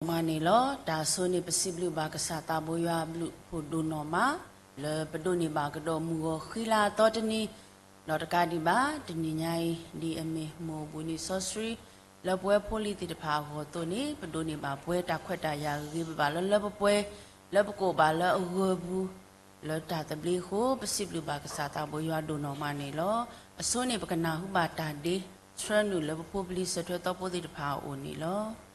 မၤန့ၣ်လီၤ. တၢ်ဆိန့ၣ် ပစံးဘျုးဘၣ်ကစၢ်သးဘိယွၤအဘျုးအဖှိၣ်ဒိၣ်နီၢ်မး လၢပဒိးန့ၢ်ဘၣ်ကဒီးမုၢ်ဂီၤဃံလၤအသီတနံၤ, ဒီးတကးဒံးဘၣ် တနံၤညါအံၤ ဒ်အမ့ၢ်မိၢ်အိၣ်ဘှံးနံၤစီဆှံ လၢပဝဲဖိလံၤသ့ၣ်တဖၣ်အဂီၢ်အသိးန့ၣ် ပဒိးန့ၢ်ဘၣ်ပှဲၤတၢ်ခွဲးတၢ်ယာ်ဂ့ၤဂ့ၤဘၣ်ဘၣ်လၢလၢပှဲၤပှဲၤ လၢပကအိၣ်ဘၣ်လၢအဂၢၤပူၤ လၢတၢ်သဘျ့အဃိ ပစံးဘျုးဘၣ်ကစၢ်သးဘိယွၤဒိၣ်နီၢ်မးန့ၣ်လီၤ. အဆိန့ၣ် ပကနၢ်ဟူဘၣ်တၢ်ဒ့ဆှၢနုာ်လၢပဖိပလံၤစၢၤထွဲသီဖိသ့ၣ်တဖၣ်အအိၣ်န့ၣ်လီၤ.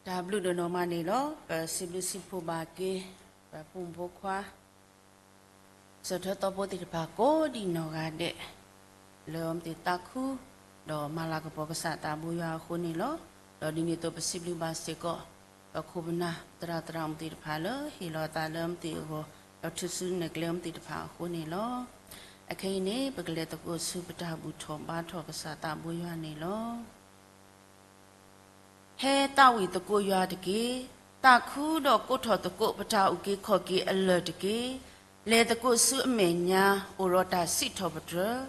တၢ်ဘျုးဒိၣ်နီၢ်မးန့ၣ်လီၤ. ပစံးဘျုးစံးဖှိၣ်ဘၣ်က့ၤ ပဖိမုၣ်ဖိခွါ စၢၢ်ထၢၣ်သီဖိသ့ၣ်တဖၣ်ကိးဒံးနီၢ်ဂၤဒဲး လၢအဝဲသ့ၣ်သးခု ဒီးမၤလၤကပီၤကစၢ်သးဘိယွၤအဃိန့ၣ်လီၤ. ဒီးဒ်န့ၣ်အသိးပစံးဘျုးဘၣ်စ့ၢ်ကီး ပခိၣ်ပနၢ်သရၣ်သရၣ်မုၣ်သ့ၣ်တဖၣ်လၢဟ့ၣ်လီၤအသးလၢအဝဲသ့ၣ်အဂီၢ် ဒီးထုးစုနဲၣ်ကျဲအဝဲသ့ၣ်တဖၣ်အဃိန့ၣ်လီၤ. အခဲအံၤန့ၣ် ပကလဲၤသကိးဆူပတၢ်ဘူၣ်ထီၣ်ဘါထီၣ်ကစၢ်သးဘိယွၤန့ၣ်လီၤ. ဟဲသးဝံၣ်သကိးယွၤတက့ၢ်. သးခုဒီးကိးထီၣ်သကိးပတၢ်အုၣ်က့ၤခီၣ်က့ၤအလၢၢ်တက့ၢ်. လဲၤသကိးဆူအမဲာ်ညါ အိၣ်ဒီးတၢ်စံးထီၣ်ပတြၢၤ,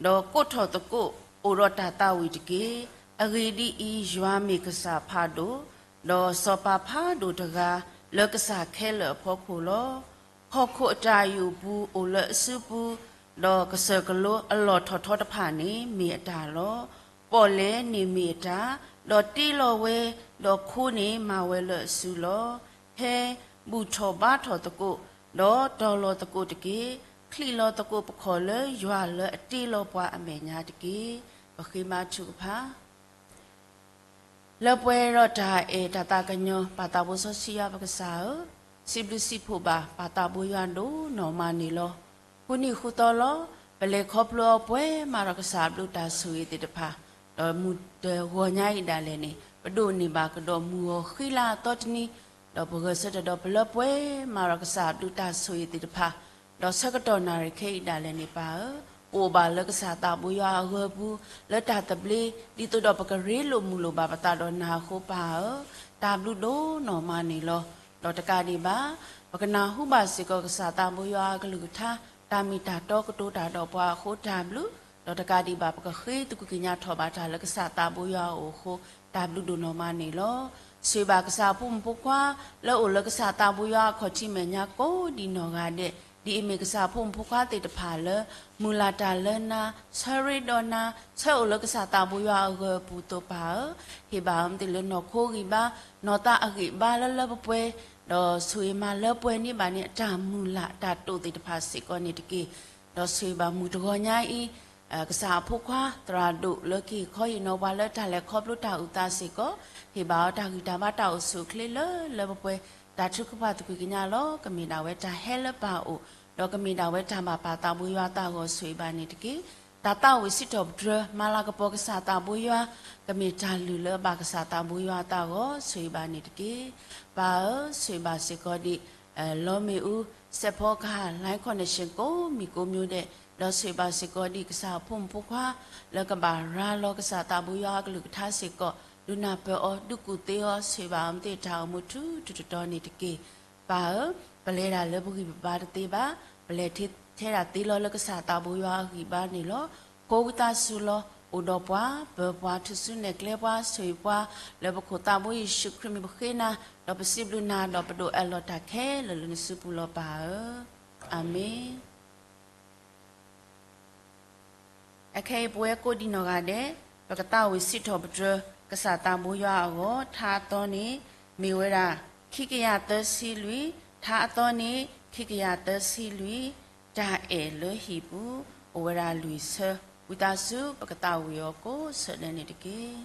ဒီးကိးထီၣ်သကိး အိၣ်ဒီးတၢ်သးဝံၣ်တက့ၢ်. အဂ့ၢ်ဒ်အံၤ, ယွၤမ့ၢ်ကစၢ်ဖးဒိၣ်, ဒီးစီၤပၤဖးဒိၣ်တဂၤ လၢကစၢ်ခဲလၢာ်အဖီခိၣ်လီၤ. ဟီၣ်ခိၣ်အတၢ်ယိာ်ပူၤအိၣ်လၢအစုပူၤ, ဒီးကစၢၢ်ကလိအလီၢ်ထီၣ်ထီတဖၣ်န့ၣ်မ့ၢ်အတၢ်လီၤ. ပီၣ်လဲၣ်န့ၣ်မ့ၢ်အတၢ်, ဒီးတ့လီၤဝဲ, ဒီးခိန့ၣ်မၤဝဲလၢအစုလီၤ. ဟဲဘူၣ်ထီၣ်ဘါထီၣ်သကိး, ဒီးတီၤလီၤသကိးတက့ၢ်. ချံးလီၤသကိးပခီၣ်လၢယွၤလၢအတ့လီၤပှၤအမဲာ်ညါတက့ၢ်. ပဃ့ဘါထုကဖၣ် လၢပှဲၤဒီးတၢ်အဲၣ်တၢ်သးကညီၤ ပၢ်သးဘိစီဆှံယွၤပကစၢ်ဧၢ, စံးဘျုးစံးဖှိၣ်ဘၣ်ပၢ်သးဘိယွၤဒိၣ်နီၢ်မးန့ၣ်လီၤ. ဃုနံၣ်ဃုသီလီၤ, ပလဲၤခီဖျိအီၤပှဲၤမးဒီးကစၢ်အဘျုးတၢ်ဆိၣ်ဂ့ၤသ့ၣ်တဖၣ်, ဒီးမုၢ်တဂီၤညါအံၤဒၣ်လဲာ်န့ၣ် ပဒိးန့ၢ်ဘၣ်ကဒီးမုၢ်ဂီၤဃံလၤအသီတနံၤ, ဒီးပဂဲၤဆၢထၢၣ်ဒီးပလၢပှဲၤမးဒီးကစၢ်အဘျုးတၢ်ဆိၣ်ဂ့ၤသ့ၣ်တဖၣ်, ဒီးဆၢကတီၢ်နၣ်ရံၣ်ခဲအံၤဒၣ်လဲာ်န့ၣ် ပၢ်ဧၢ, ပအိၣ်ဘၣ်လၢကစၢ်သးဘိယွၤအဂၢၤပူၤ လၢတၢ်သဘျ့ ဒ်သိးဒီးပကရ့လိာ်မုာ်လိာ်ဘၣ်ပသးဒီးနၤအဃိ ပၢ်ဧၢ, တၢ်ဘျုးဒိၣ်နီၢ်မးန့ၣ်လီၤ. ဒီးတကးဒံးဘၣ် ပကနၢ်ဟူဘၣ်စ့ၢ်ကီးကစၢ်သးဘိယွၤအကလုၢ်ကထါ တၢ်မ့ၢ်တၢ်တီကတိၤတၢ်ဒီးပှၤအဃိတၢ်ဘျုး, ဒီးတကးဒံးဘၣ် ပကဃ့သကွံာ်ကညးထီၣ်ဘၣ်တၢ်လၢကစၢ်သးဘိယွၤအအိၣ်အဃိ တၢ်ဘျုးဒိၣ်နီၢ်မးန့ၣ်လီၤ. ဆိၣ်ဂ့ၤဘၣ်ကစၢ်အဖိမုၣ်ဖိခွါ လၢအအိၣ်လၢကစၢ်သးဘိယွၤအခီၣ်ထံးမဲာ်ညါကိးဒံးနီၢ်ဂၤဒဲး, ဒ်အမ့ၢ်ကစၢ်အဖိမုၣ်ဖိခွါသ့ၣ်တဖၣ်လၢ မုၢ်လၢ်တၢ်လၢနၤ, ဆၢရ့ဒီးနၤ, ဆၢအိၣ်လၢကစၢ်သးဘိယွၤအဂၢၤအပူၤအသိး ပၢ်ဧၢ, ဟ့ၣ်ဘၣ်အဝဲသ့ၣ်လၢနီၢ်ခိဂံၢ်ဘါ, နီၢ်သးအဂံၢ်ဘါလၢလၢပှဲၤပှဲၤ, ဒီးဆိၣ်ဂ့ၤမၤလၢပှဲၤန့ၢ်ဘၣ်န့ၣ် အတၢ်မုၢ်လၢ်တၢ်တိာ်သ့ၣ်တဖၣ်စ့ၢ်ကီးန့ၣ်တက့ၢ်. ဒီးဆိၣ်ဂ့ၤဘၣ်မုၢ်တဂီၤညါအံၤ ကစၢ်အဖိခွါ သရၣ်ဒိၣ်လၢကဟ့ၣ်ခီဟ့ၣ်နီၤပှၤလၢတၢ်လဲၤခီဖျိတၢ်အုၣ်သးစ့ၢ်ကီး, ဟ့ၣ်ဘၣ်အီၤတၢ်ဂံၢ်တၢ်ဘါတၢ်အိၣ်ဆူၣ်အိၣ်ချ့လၢလၢပှဲၤပှဲၤ, တၢ်ထုကဖၣ်သကွံာ်ကညးလီၤ. ကမ့ၢ်ဒၣ်ဝဲတၢ်ဟဲလၢပၢ်အအိၣ်, ဒီးကမ့ၢ်ဒၣ်ဝဲတၢ်ဘၣ်ပၢ်သးဘိယွၤအသးအဂီၢ် ဆိၣ်ဂ့ၤဘၣ်န့ၣ်တက့ၢ်. တၢ်သးဝံၣ်စံးထီၣ်ပတြၢၤ မၤလၤကပီၤကစၢ်သးဘိယွၤ ကမ့ၢ်တၢ်လုၢ်လၢအဘၣ်ကစၢ်သးဘိယွၤအသးအဂီၢ် ဆိၣ်ဂ့ၤဘၣ်န့ၣ်တက့ၢ်. ပၢ်ဧၢ, ဆိၣ်ဂ့ၤဘၣ်စ့ၢ်ကီးဒံး လီမ့ၣ်အူ, စဲးဖီကဟၣ် Line Connection ကိးမံၤကိးမံၤဒဲး, ဒီးဆိၣ်ဂ့ၤဘၣ်စ့ၢ်ကီးဒံးကစၢ်အဖိမုၣ်ဖိခွါ လၢကဘၣ်ရၤလီၤကစၢ်သးဘိယွၤအကလုၢ်ကထါစ့ၢ်ကီး, ဒုးနၢ်ပၢၢ်အီၤ ဒုးကူၣ်သ့အီၤ, ဆိၣ်ဂ့ၤဘၣ်အဝဲသ့ၣ်တၢ်အိၣ်မူထူထူတီတီန့ၣ်တက့ၢ်. ပၢ်ဧၢ, ပလဲၤဒၣ်လၢပဂံၢ်ပဘါတသ့ဘၣ်, ပလဲၤထဲဒၣ်သ့လီၤလၢကစၢ်သးဘိယွၤအဂံၢ်ဘါန့ၣ်လီၤ. ဖိဝံသးစူၤလီၤ, အိၣ်ဒီးပှၤ, ပၢၤပှၤ, ထုးစုနဲၣ်ကျဲပှၤ, ဆိၣ်ဂ့ၤပှၤ, လၢပခိၣ်သးဘိယ့ၣ်ၡူးခရံာ်မံၤပဃ့နၤ, ဒီးပစံးဘျုးနၤဒီးပဒိးအၢၣ်လီၤတၢ်ခဲလၢာ်လၢနစုပူၤလီၤ ပၢ်ဧၢ. အၤမ့ၣ်. အခဲအံၤပဝဲကိးဒံးနီၢ်ဂၤဒဲး, ပကသးဝံၣ်စံးထီၣ်ပတြၢၤ ကစၢ်သးဘိယွၤအဂီၢ်, ထါအသီန့ၣ် မ့ၢ်ဝဲဒၣ် ခံကယၤသၢဆံလွံၢ်, ထါအသီန့ၣ် ခံကယၤသၢဆံလွံၢ်, တၢ်အဲၣ်လၢဟံၣ်ပူၤ, အိၣ်ဝဲဒၣ်လွံၢ်ဆၢ, ဝံသးစူၤ ပကသးဝံၣ်အီၤကိးဆၢဒဲးန့ၣ်တက့ၢ်.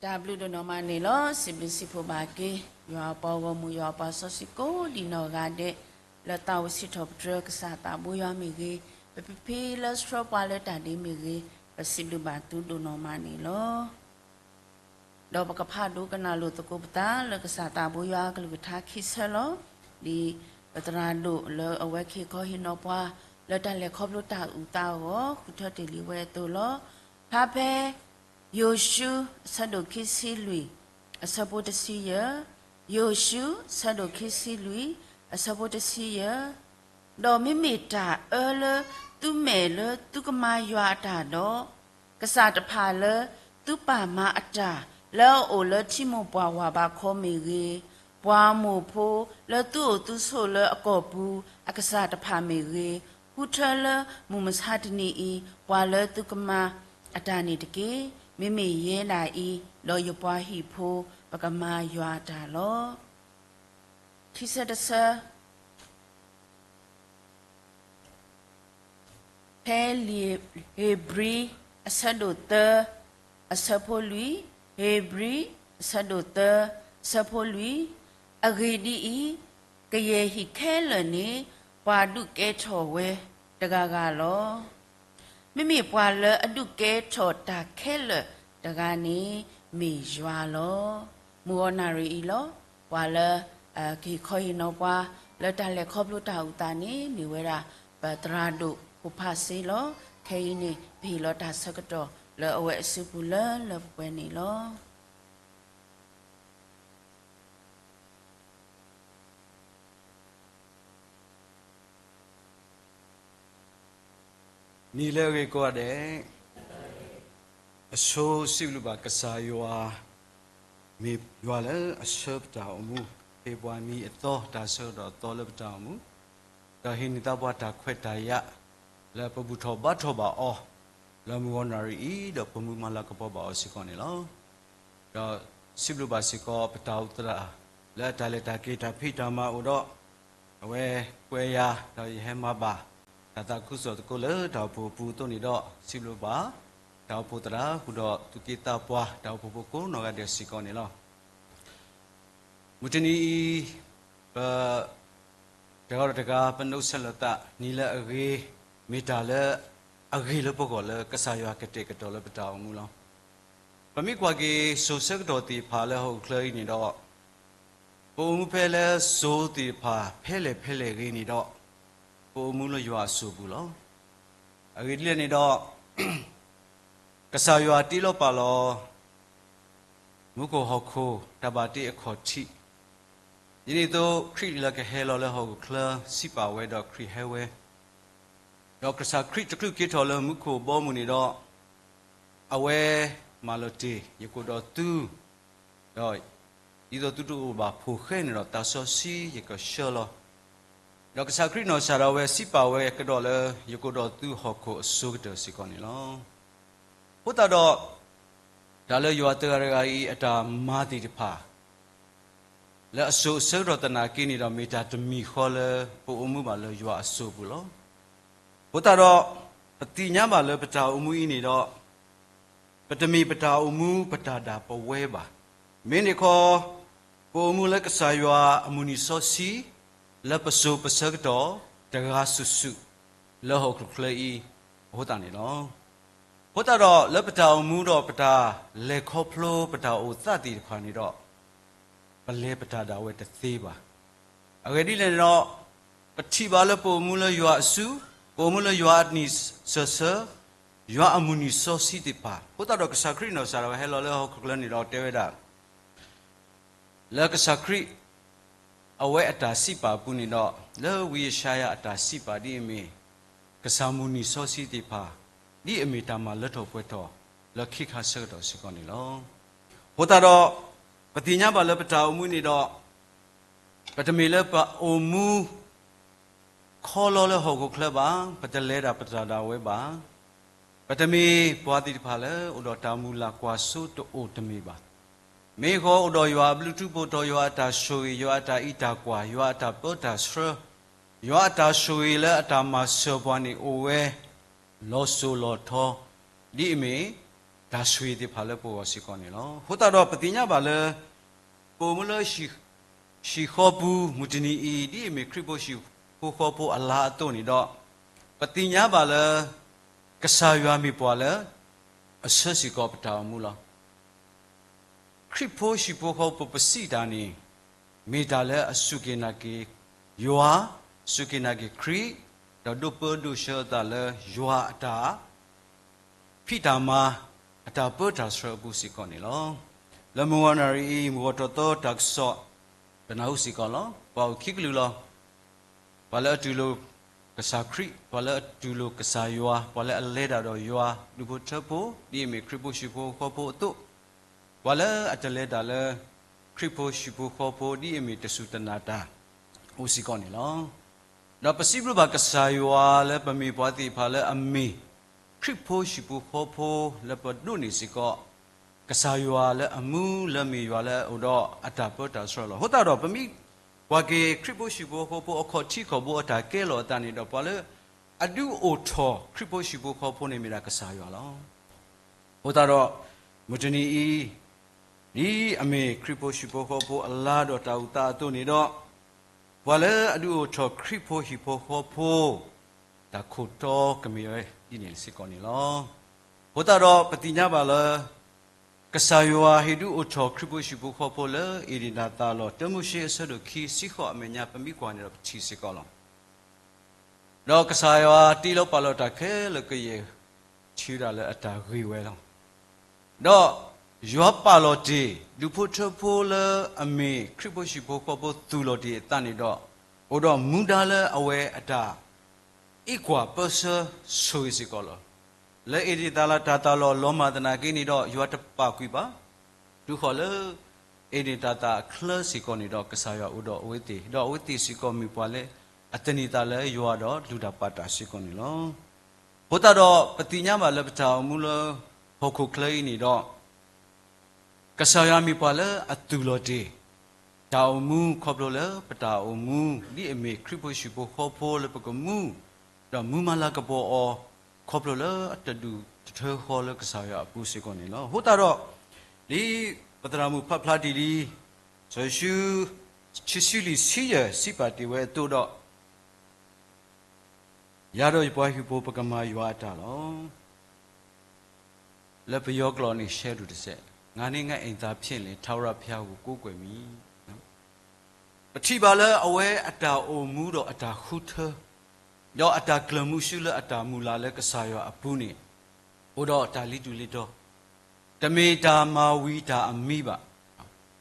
တၢ်ဘျုးဒိၣ်နီၢ်မးန့ၣ်လီၤ. စံးဘျုးစံးဖှိၣ်ဘၣ်က့ၤ ယွၤအပှၤဂီၢ်မုၢ် ယွၤအပှၤစီဆှံကိးဒံးနီၢ်ဂၤဒဲး လၢသးအိၣ်စံးထီၣ်ပတြၢၤကစၢ်သးဘိယွၤမ့ၢ်ဂ့ၤ, ပဖံဖံလၢဆှၢပှၤလၢတၢ်ဒ့မ့ၢ်ဂ့ၤ, ပစံးဘျုးဘၣ်သုဒိၣ်နီၢ်မးန့ၣ်လီၤ. ဒီးပကဖးဒိကနၣ်လိာ်သကိးပသးလၢကစၢ်သးဘိယွၤအကလုၢ်ကထါခံဆၢလီၤ. ဒ်ပသရၣ်ဒိၣ်လၢအဝဲကဟ့ၣ်ခီဟ့ၣ်နီၤပှၤ လၢတၢ်လဲၤခီဖျိတၢ်အုၣ်သးအဂီၢ် ဃုထၢတ့ၢ်လံဝဲအသိးလီၤ. ဖျါဖဲ ယိၤၡူ အဆၢဒိၣ်ခံဆံလွံၢ် အဆၢဖိတဆံယဲၢ်, ယိၤၡူ အဆၢဒိၣ်ခံဆံလွံၢ် အဆၢဖိတဆံယဲၢ်, ဒီးမ့မ့ၢ်တၢ်အၢလၢသုမဲာ်လၢသုကမၤယွၤအတၢ်ဒီး, ကစၢ်တဖၣ်လၢသုပာ်မၤအတၢ် လၢအအိၣ်လၢထံမိၢ်ပှၢ်ဝးဘးခီမ့ၢ်ဂ့ၤ, ပှၤမိၢ်ဖိလၢသုအိၣ်သုဆိးလၢအကီၢ်ပူၤ အကစၢ်တဖၣ်မ့ၢ်ဂ့ၤ, ဃုထၢလၢမုၢ်မဆါတနံၤအံၤ ပှၤလၢသုကမၤအတၢ်န့ၣ်တက့ၢ်. မ့မ့ၢ်ယဲဒၣ်အံၤ ဒီးယပှၤဟံၣ်ဖိ ပကမၤယွၤအတၢ်လီၤ. ခံဆၢတဆၢ ဖဲလံာ်ဧ့ၤဘြံၤ အဆၢဒိၣ်သၢ အဆၢဖိလွံၢ်, ဧ့ၤဘြံၤ အဆၢဒိၣ်သၢ အဆၢဖိလွံၢ်, အဂ့ၢ်ဒ်အံၤ, ကယဲၢ်ဟံၣ်ခဲလၢာ်န့ၣ် ပှၤဒုးကဲထီၣ်ဝဲတဂၤဂၤလီၤ. မ့မ့ၢ်ပှၤလၢအဒုးကဲထီၣ်တၢ်ခဲလၢာ်တဂၤန့ၣ် မ့ၢ်ယွၤလီၤ. မုၢ်ဂီၤနၣ်ရံၣ်အံၤလီၤ. ပှၤလၢ ကဟ့ၣ်ခီဟ့ၣ်နီၤပှၤ လၢတၢ်လဲၤခီဖျိတၢ်အုၣ်သးန့ၣ် မ့ၢ်ဝဲဒၣ် ပသရၣ်ဒိၣ်ဖိဖးစ့လီၤ. ခဲအံၤန့ၣ် ပဟ့ၣ်လီၤတၢ်ဆၢကတီၢ်လၢအဝဲအစုပူၤလၢလၢပှဲၤပှဲၤန့ၣ်လီၤ. နံၤလၢအဂ့ၤကိးဂၤဒဲး, အဆိစံးဘျုးဘၣ်ကစၢ်ယွၤ, မ့ၢ်ယွၤလၢအဆှၢပတၢ်အိၣ်မူ, ဟ့ၣ်ပှၤနံၤအသီ တၢ်ဆၢကတီၢ်အသီလၢပတၢ်အိၣ်မူ, ဒီးဟ့ၣ်န့ၢ်သးပှၤတၢ်ခွဲးတၢ်ယာ် လၢပဘူၣ်ထီၣ်ဘါထီၣ်ဘၣ်အီၤ လၢမုၢ်ဂီၤနၣ်ရံၣ်အံၤ ဒီးပမုၢ်မၤလၤကပီၤဘၣ်အီၤစ့ၢ်ကီးန့ၣ်လီၤ. ဒီးစံးဘျုးဘၣ်စ့ၢ်ကီး ပတၢ်အိၣ်သရၣ် လၢအတၢ်လဲၤတၢ်က့ၤ တၢ်ဖံးတၢ်မၤအိၣ်ဒီး အဝဲကွဲးယၤ ဒီးယဟဲမၤဘၣ် တၢ်သးခုကစီၣ်သကိးလၢတၢ်အိၣ်ဖှိၣ်အပူၤအသိးန့ၣ်ဒီး စံးဘျုးဘၣ် တၢ်အိၣ်ဖှိၣ်သရၣ် ဃုာ်ဒီးသူၣ်က့သးပှၢ် တၢ်အိၣ်ဖှိၣ်ဖိကိးနီၢ်ဂၤဒဲးစ့ၢ်ကီးန့ၣ်လီၤ. မုၢ်တနံၤအံၤ ပ တဂၤဒီးတဂၤ ပနီၣ်ဆၢလိာ်သး နံၤလၢအဂ့ၤ မ့ၢ်တၢ်လၢအဂ့ၤလၢပဂီၢ်လၢကစၢ်ယွၤကတဲာ်ကတီၤလၢပတၢ်အိၣ်မူလီၤ. ပမ့ၢ်ကွၢ်က့ၤစိၤဆၢကတီၢ်သ့ၣ်တဖၣ်လၢဟီၣ်ခိၣ်ချၢအံၤန့ၣ်ဒီး ပအိၣ်မူဖဲလၢစိၤသ့ၣ်တဖၣ် ဖဲလဲၣ်ဖဲလဲၣ်ဂ့ၤန့ၣ်ဒီး ပအိၣ်မူလၢယွၤအစိၤပူၤလီၤ. အဂ့ၢ်ဒ်လဲၣ်န့ၣ်ဒီး ကစၢ်ယွၤတ့လီၤပာ်လီၤ မူခိၣ်ဟီၣ်ခိၣ် တၢ်ဘၣ်တ့အခီၣ်ထံး, ဒ်န့ၣ်အသိး ခရံာ်လၢကဟဲလီၤလၢဟီၣ်ခိၣ်ချၢ စံးပာ်ဝဲဒီးခရံာ်ဟဲဝဲ, ဒီးကစၢ်ခရံာ်တချုးက့ၤထီၣ်လၢမူခိၣ်ဘီမုၢ်န့ၣ်ဒီး အဝဲမၢလီၤတ့ၢ် ယကအိၣ်ဒီးသု ဒီး ဒ်သိးသုတအိၣ်ဘၣ်ဖိဃဲန့ၣ်ဒီး သးစီဆှံယကဆှၢလီၤ. ဒီးကစၢ်ခရံာ်နီၢ်ကစၢ်ဒၣ်ဝဲစံးပာ်ဝဲကဒီးလၢ ယကအိၣ်ဒီးသုဟီၣ်ခိၣ်အစိၤကတၢၢ်စ့ၢ်ကီးန့ၣ်လီၤ. အဃိသတးဒီး တၢ်လၢယွၤတဂၤတဂၤအံၤအတၢ်မၤသ့ၣ်တဖၣ် လၢအစိၤအဆၢကတီၢ်သနာ်က့န့ၣ်ဒီး မ့ၢ်တၢ်တမံၤဃီလၢပအိၣ်မူဘၣ်လၢယွၤအစိၤပူၤလီၤ. အဃိသတးဒီး ပသ့ၣ်ညါဘၣ်လၢပတၢ်အိၣ်မူအံၤန့ၣ်ဒီး ပတမ့ၢ်ပတၢ်အိၣ်မူပတၢ်ဒၣ်ပဝဲဘၣ်. မ့မ့ၢ်တခီ ပအိၣ်မူလၢကစၢ်ယွၤအမုၢ်နံၤစီဆှံ လၢပစိၤပဆၢကတီၢ်တဂၤစုာ်စုာ် လၢဟီၣ်ခိၣ်ချၢအံၤအဃိသတးန့ၣ်လီၤ. အဃိသတးဒီး လၢပတၢ်အိၣ်မူဒီးပတၢ်လဲၤခီဖျိပတၢ်အိၣ်သးသ့ၣ်တဖၣ်န့ၣ်ဒီး ပလဲၤပတၢ်ဒၣ်ဝဲတသ့ဘၣ်. အဂ့ၢ်ဒ်လဲၣ်န့ၣ်ဒီး ပထံၣ်ဘၣ်လၢပအိၣ်မူလၢယွၤအစု, ပအိၣ်မူလၢယွၤအနံၤစၢၤဆၢ, ယွၤအမုၢ်နံၤစီဆှံသ့ၣ်တဖၣ်, အဃိသတးဒီးကစၢ်ခရံာ်နီၢ်ကစၢ်ဒၣ်ဝဲဟဲလီၤလၢဟီၣ်ခိၣ်ချၢန့ၣ်ဒီးတဲဝဲဒၣ် လၢကစၢ်ခရံာ် အဝဲအတၢ်စံးပာ်အပူၤန့ၣ်ဒီး လၢဝံယၡါယၤအတၢ်စံးပာ်ဒ်အမ့ၢ် ကစၢ်မုၢ်နံၤစီဆှံသ့ၣ်တဖၣ် ဒ်အမ့ၢ်တၢ်မၤလၢထီၣ်ပှဲၤထီၣ်လၢခံခါဆၢကတီၢ်စ့ၢ်ကီးန့ၣ်လီၤ. အဃိသတးဒီး ပသ့ၣ်ညါဘၣ်လၢပတၢ်အိၣ်မူန့ၣ်ဒီး ပတမ့ၢ်လၢပအိၣ်မူ ခီလီလၢဟီၣ်ခိၣ်ချၢဘၣ်, ပတလဲၤဒၣ်ပတၢ်ဒၣ်ဝဲဘၣ်. ပတမ့ၢ်ပှၤသ့ၣ်တဖၣ်လၢအိၣ်ဒီးတၢ်မုၢ်လၢ်ကွၢ်စိတအိၣ်တမ့ၢ်ဘၣ်. မ့ၢ်ဃီအိၣ်ဒီးယွၤအဘျုးထူးဖှိၣ်ထီၣ်, ယွၤအတၢ်ဆိၣ်ဂ့ၤ, ယွၤအတၢ်အံးတၢ်ကွၢ်, ယွၤအတၢ်ပၢတၢ်ဆှၢ, ယွၤအတၢ်ဆိၣ်ဂ့ၤလၢအတၢ်မၤစၢၤပှၤန့ၣ်အိၣ်ဝဲ လီၤစိၤလီၤထီ, ဒ်အမ့ၢ် တၢ်ဆိၣ်ဂ့ၤသ့ၣ်တဖၣ်လၢပဂီၢ်စ့ၢ်ကီးန့ၣ်လီၤ. အဃိသတးဒီး ပသ့ၣ်ညါဘၣ်လၢ ပအိၣ်မူလၢ ဟံၣ်ဃီပူၤ မုၢ်တနံၤအံၤ ဒ်အမ့ၢ်ခရံာ်ဖိဟံၣ်ဖိဃီဖိအလါအသိးန့ၣ်ဒီး, ပသ့ၣ်ညါဘၣ်လၢ ကစၢ်ယွၤမ့ၢ်ပှၤလၢ အဆှၢစ့ၢ်ကီးပတၢ်အိၣ်မူလီၤ. ခရံာ်ဖိဟံၣ်ဖိဃီဖိပစံးတၢ်န့ၣ် မ့ၢ်တၢ်လၢအစူၢ်က့ၤနာ်က့ၤယွၤ, စူၢ်က့ၤနာ်က့ၤခရံာ်, ဒီးဒိးပၢဒိးဆှၢအသးလၢယွၤအတၢ် ဖံးတၢ်မၤ အတၢ်ပၢတၢ်ဆှၢအပူၤစ့ၢ်ကီးန့ၣ်လီၤ. လၢမုၢ်ဂီၤနၣ်ရံၣ်အံၤ မုၢ်ဂီၤထီၣ်သီတၢ်ကစီၣ် ပနၢ်ဟူစ့ၢ်ကီးလီၤ. ပှၤအိၣ်ခံကလုာ်လီၤ. ပှၤလၢအတူၢ်လိာ်ကစၢ်ခရံာ်, ပှၤလၢအတူၢ်လိာ်ကစၢ်ယွၤ, ပှၤလၢအလဲၤတၢ်ဒီးယွၤ ဒူၣ်ဖိထၢဖိ ဒ်အမ့ၢ်ခရံာ်ဖိဟံၣ်ဖိဃီဖိအသိး, ပှၤလၢအတလဲၤတၢ်လၢ ခရံာ်ဖိဟံၣ်ဖိဃီဖိ ဒ်အမ့ၢ်တစူၢ်တနာ်တၢ် အိၣ်စ့ၢ်ကီးန့ၣ်လီၤ. ဒီးပစံးဘျုးဘၣ်ကစၢ်ယွၤလၢပမ့ၢ်ပှၤသ့ၣ်တဖၣ်လၢအမ့ၢ် ခရံာ်ဖိဟံၣ်ဖိဃီဖိ လၢပဒိးန့ၢ်စ့ၢ်ကီး ကစၢ်ယွၤလၢအမူလၢမ့ၢ်ယွၤလၢအအိၣ်ဒီးအတၢ်ပၢတၢ်ဆှၢလီၤ. အဃိသတးဒီး ပမ့ၢ်ကွၢ်က့ၤ ခရံာ်ဖိဟံၣ်ဖိဃီဖိ အခီၣ်ထံးခီၣ်ဘိအတၢ်ကဲလီၤအသးန့ၣ်ဒီး ပှၤလၢအဒုးအိၣ်ထီၣ်ခရံာ်ဖိဟံၣ်ဖိဃီဖိန့ၣ်မ့ၢ်ဒၣ်ကစၢ်ယွၤလီၤ. အဃိသတးဒီး မုၢ်တနံၤအံၤ ဒ်အမ့ၢ်ခရံာ်ဖိဟံၣ်ဖိဃီဖိအလါဒီးတၢ်အိၣ်သးအသိးန့ၣ်ဒီး, ပှၤလၢအဒုးအိၣ်ထီၣ်ခရံာ်ဖိဟံၣ်ဖိဃီဖိ တၢ်ခိၣ်တီကမ့ၢ်ဝဲဒ်န့ၣ်စ့ၢ်ကီးန့ၣ်လီၤ. အဃိသတးဒီး ပသ့ၣ်ညါဘၣ်လၢ ကစၢ်ယွၤဟ့ၣ်ဒုးအိၣ်ထီၣ်ခရံာ်ဖိဟံၣ်ဖိဃီဖိလၢ ဧ့ဒ့ၣ်တၢ်သးလီၢ် တၢမိၤၡ့အဆၢဒိၣ်ခံဆံဃိးအမဲာ်ညါ ပမ့ၢ်ကွၢ်န့ၣ်ဒီးပထံၣ်စ့ၢ်ကီးလီၤ. ဒီးကစၢ်ယွၤတ့လီၤပာ်လီၤတၢ်ခဲလၢာ်ကယဲၢ် ထံၣ်ဝဲဒၣ်လၢအတၢ်ဂ့ၤဝဲလီၤ. ဒီးယွၤပာ်လီၤတ့ၢ် ဒူၣ်ဖိထၢဖိလၢအမ့ၢ်ခရံာ်ဖိဟံၣ်ဖိဃီဖိသူၣ်လီၤတ့ၢ်အသးန့ၣ်ဒီး, အိၣ်ဒီးမူဒါလၢအဝဲအတၢ် အံးကွၢ်ပၢဆှၢဆိၣ်ဂ့ၤစ့ၢ်ကီးလီၤ. လၢဧ့ဒ့ၣ်တၢ်သးလီၢ်လီၤမၢ်သနာ်က့န့ၣ်ဒီး ယွၤတပာ်ကွံာ်ဘၣ်, တုၤဃီၤလၢ ဧ့ဒ့ၣ်တၢ်သးအချၢစ့ၢ်ကီးန့ၣ်ဒီး ကစၢ်ယွၤအိၣ်ဒီးအဝဲသ့ၣ်, ဒီးအဝဲသ့ၣ်စ့ၢ်ကီးမ့ၢ်ပှၤလၢ အသန့ၤသးလၢယွၤဒီးလုၢ်တၢ်ပာ်တၢ်စ့ၢ်ကီးန့ၣ်လီၤ. အဃိသတးဒီး ပသ့ၣ်ညါဘၣ်လၢပတၢ်အိၣ်မူလၢ ဟီၣ်ခိၣ်ချၢအံၤန့ၣ်ဒီး ကစၢ်ယွၤမ့ၢ်ပှၤလၢအသူၣ်လီၤတ့ၢ် တၢ်အိၣ်မူခီဖျိလၢပတၢ်အိၣ်မူ ဒ်အမ့ၢ်ခရံာ်ဖိဟံၣ်ဖိဃီဖိလၢပကမူ ဒီးမူမၤလၤကပီၤအီၤ ခီဖျိလၢအတဒူၣ်တထၢဃီလၢကစၢ်ယွၤအပူၤစ့ၢ်ကီးန့ၣ်လီၤ. အဃိသတးဒီး ဒ်ပသရၣ်မုၣ်ဖးဖျါတ့ၢ်လံ စီၤယိၤၡူ ခံဆံလွံၢ်ဆံယဲၢ် စံးပာ်တ့ၢ်ဝဲအသိးဒီး ယၤဒီးယပှၤဟံၣ်ဖိ ပကမၤယွၤအတၢ်လီၤ. လၢပယီၤကျိာ်န့ၣ် ရှဲဒိၣ်တစဲး, ငါနှင့်ငါ့အိမ်သာဖြင့်လည်း ထာဝရဘုရားကို ကိုးကွယ်မည်. ပထံၣ်ဘၣ်လၢအဝဲအတၢ်အိၣ်မူဒီးအတၢ်ဃုထၢ ဒီးအတၢ်ကျၢၤမုဆူလၢအတၢ်မုၢ်လၢ်လၢကစၢ်ယွၤအပူၤန့ၣ် အိၣ်ဒီးတၢ်လံၤတူာ်လံၤတီၤ, တမ့ၢ်တၢ်မၤဝံၤတၢ်အမံၤဘၣ်.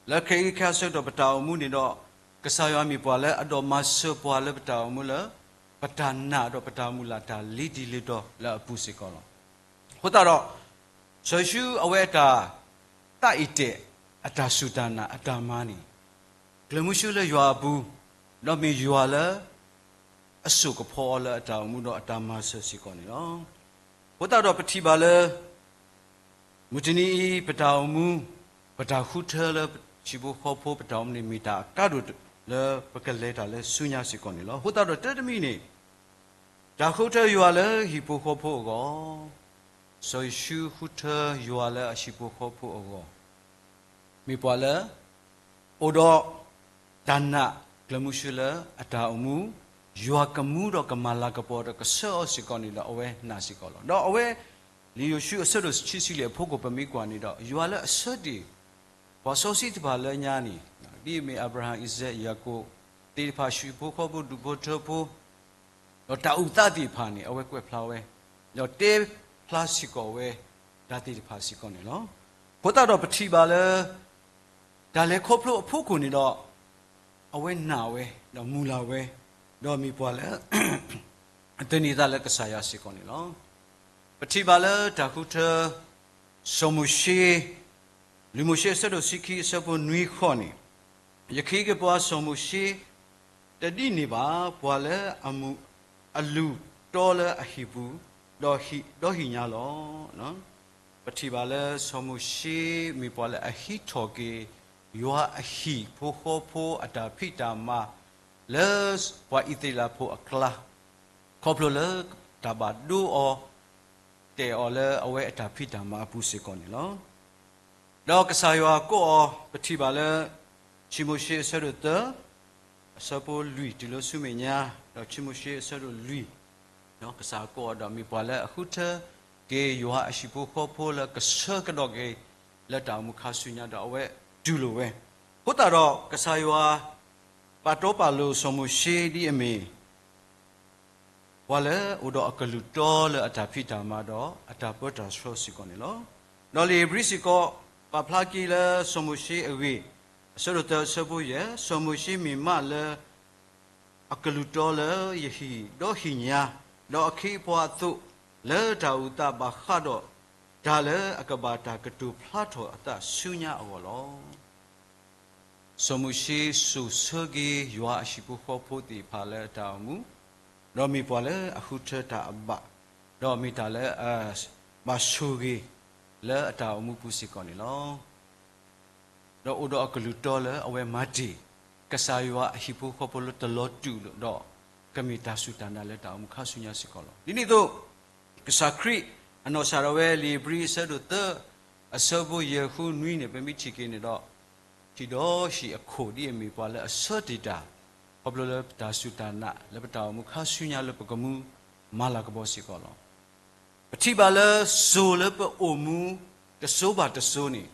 လၢခဲအံၤခဲအံၤဆၢကတီၢ်ပတၢ်အိၣ်မူန့ၣ်ဒီး ကစၢ်ယွၤမ့ၢ်ပှၤလၢအဒိးမၤစၢၤပှၤလၢပတၢ်အိၣ်မူလၢ ပတၢ်နာ်ဒီးပတၢ်မုၢ်လၢ်တၢ်လံၤတံၤလံၤတီၤလၢအပူၤစ့ၢ်ကီးလီၤ. အဃိသတးဒီး စီၤယိၤၡူအဝဲအတၢ် သးအံၤတဲာ် အတၢ်စူၢ်တၢ်နာ်အတၢ်မၤန့ၣ် ကျၢၤမုဆူလၢယွၤအပူၤ, ဒီးမ့ၢ်ယွၤလၢ အစိာ်ကဖီအီၤလၢအတၢ်အိၣ်မူဒီးအတၢ်မၤစၢၤစ့ၢ်ကီးန့ၣ်လီၤ. အဃိသတးဒီးပထံၣ်ဘၣ်လၢ မုၢ်တနံၤအံၤ ပတၢ်အိၣ်မူ, ပတၢ်ဃုထၢလၢဟံၣ်ဖိဃီဖိပတၢ်အိၣ်မူန့ၣ် မ့ၢ်တၢ်အကါဒိၣ်လၢပကလဲၤတၢ်လၢဆူညါစ့ၢ်ကီးန့ၣ်လီၤ. အဃိသတးဒီးတၢ်တမံၤန့ၣ် တၢ်ဃုထၢယွၤလၢဟံၣ်ဖိဃီဖိအဂီၢ်, စီၤယိၤၡူဃုထၢယွၤလၢအဟံၣ်ဖိဃီဖိအဂီၢ် မ့ၢ်ပှၤလၢ အိၣ်ဒီး တၢ်နာ်ကျၢၤမုဆူလၢအတၢ်အိၣ်မူ, ယွၤကမူဒီးကမၤလၤကပီၤဒီးကဆှၢအီၤစ့ၢ်ကီးန့ၣ်ဒီးအဝဲနာ်စ့ၢ်ကီးလီၤ. ဒီးအဝဲ လံာ်ယိၤၡူအဆၢဒိၣ်ခံဆံလွံၢ်အဖီခိၣ်ပမ့ၢ်ကွၢ်န့ၣ်ဒီး ယွၤလၢအဆၢတ့ၢ် ပှၤစီဆှံတဖၣ်လၢညါန့ၣ် ဒ်အမ့ၢ်အၤဘြၤဟၣ်, အံၣ်စၢး, ယၤကိာ်သ့ၣ်တဖၣ် ဟံၣ်ဖိဃီဖိ ဒူၣ်ဖိထၢဖိ ဒီးတၢ်အုၣ်သးသ့ၣ်တဖၣ်န့ၣ် အဝဲကွဲးဖျါဝဲ, ဒီးတဲဖျါစ့ၢ်ကီးဝဲ တၢ်သ့ၣ်တဖၣ်စ့ၢ်ကီးန့ၣ်လီၤ. အဃိသတးဒီးပထံၣ်ဘၣ်လၢ တၢ်လဲၤခီဖျိအဖီခိၣ်န့ၣ်ဒီး အဝဲနာ်ဝဲ, ဒီးမုၢ်လၢ်ဝဲ, ဒီးမ့ၢ်ပှၤလၢ အသန့ၤသးလၢကစၢ်ယွၤစ့ၢ်ကီးန့ၣ်လီၤ. ပထံၣ်ဘၣ်လၢတၢ်ဃုထၢ စီၤမိၤၡ့, လံာ်မိၤၡ့အဆၢဒိၣ်ဆံခံအဆၢဖိနွံဃိးန့ၣ်, ယကဟ့ၣ်က့ၤပှၤစီၤမိၤၡ့ တဒ်န့ၣ်ဘၣ်, ပှၤလၢအမုာ် အလုၢ်တီလၢအဟံၣ်ပူၤ, ဒီးဟံၣ်, ဒီးဟံၣ်ညါလီၤ. ပထံၣ်ဘၣ်လၢစီၤမိၤၡ့မ့ၢ်ပှၤလၢအဟံးထီၣ်က့ၤ ယွၤအဟံၣ်ဖိဃီဖိအတၢ်ဖံးတၢ်မၤ လၢပှၤအံၣ်စရ့လးဖိအကျါ ခီဖျိလၢတၢ်ဘၣ်ဒိအီၤ တဲာ်အီၤလၢအဝဲအတၢ်ဖံးတၢ်မၤအပူၤစ့ၢ်ကီးန့ၣ်လီၤ. ဒီးကစၢ်ယွၤကိးအီၤ ပထံၣ်ဘၣ်လၢ ခံမိၤၡ့အဆၢဒိၣ်သၢ အဆၢဖိလွံၢ်တုၤလၢဆူမဲာ်ညါ, ဒီးခံမိၤၡ့အဆၢဒိၣ်လွံၢ်, ကစၢ်ယွၤကိးအီၤဒီးမ့ၢ်ပှၤလၢအဃုထၢက့ၤယွၤအဟံၣ်ဖိဃီဖိလၢကဆၢကဒီးက့ၤ လၢတၢ်အိၣ်မူခါဆူညါဒီးအဝဲတူၢ်လိာ်ဝဲ. အဃိသတးဒီးကစၢ်ယွၤ ပာ်တီပာ်လိၤစီၤမိၤၡ့ဒ်အမ့ၢ် ပှၤလၢအိၣ်ဒီးအကလုၢ်တီလၢအတၢ်ဖံးတၢ်မၤဒီးအတၢ်ပၢတၢ်ဆှၢစ့ၢ်ကီးန့ၣ်လီၤ. ဒီးလံာ်ဧ့ၤဘြံၤစ့ၢ်ကီး ပာ်ဖျါက့ၤလၢစီၤမိၤၡ့အဂ့ၢ်, အဆၢဒိၣ်သၢအဆၢဖိယဲၢ်, စီၤမိၤၡ့မ့ၢ်မးလၢ အကလုၢ်တီလၢယဟံၣ်ဒီဟံၣ်ညါ, ဒီးအခ့အပှၤအသိး, လၢတၢ်အိၣ်သးဘၣ်ဃးဒီးတၢ်လၢအကဘၣ်တၢ်ကတိၤဖျါထီၣ်အသးဆူညါအဂီၢ်လီၤ. စီၤမိၤၡ့စိာ်ဆၢက့ၤယွၤအဟံၣ်ဖိဃီဖိသ့ၣ်တဖၣ်လၢအတၢ်အိၣ်မူ, ဒီးမ့ၢ်ပှၤလၢအဃုထၢတၢ်အဘၣ်, ဒီးမ့ၢ်တၢ်လၢအဘၣ်ဆိၣ်ဂ့ၤလၢအတၢ်အိၣ်မူပူၤစ့ၢ်ကီးန့ၣ်လီၤ. ဒီးအိၣ်ဒီးအကလုၢ်တီလၢအဝဲမၤတ့ၢ် ကစၢ်ယွၤအဟံၣ်ဖိဃီဖိလၢတလီၤတူာ်ဒီး ကမ့ၢ်တၢ်စူၢ်တၢ်နာ်လၢတၢ်အိၣ်မူခါဆူညါစ့ၢ်ကီးလီၤ. ဒ်န့ၣ်အသိး ကစၢ်ခရံာ်အနီၢ်ကစၢ်ဒၣ်ဝဲ လံာ်ဧ့ၤဘြံၤအဆၢဒိၣ်သၢ အဆၢဖိယဲၢ်ဃုနွံန့ၣ် ပမ့ၢ်ထံၣ်က့ၤန့ၣ်ဒီး ထံၣ်ဒီးဟံၣ်အခိၣ်ဒ်အမ့ၢ်ပှၤလၢအဆၢတ့ၢ်တၢ် ခီဖျိလၢပတၢ်စူၢ်တၢ်နာ်လၢပတၢ်အိၣ်မူခါဆူညါလၢပကမူမၤလၤကပီၤစ့ၢ်ကီးလီၤ. ပထံၣ်ဘၣ်လၢစိၤလၢပအိၣ်မူတစိၤဘၣ်တစိၤန့ၣ်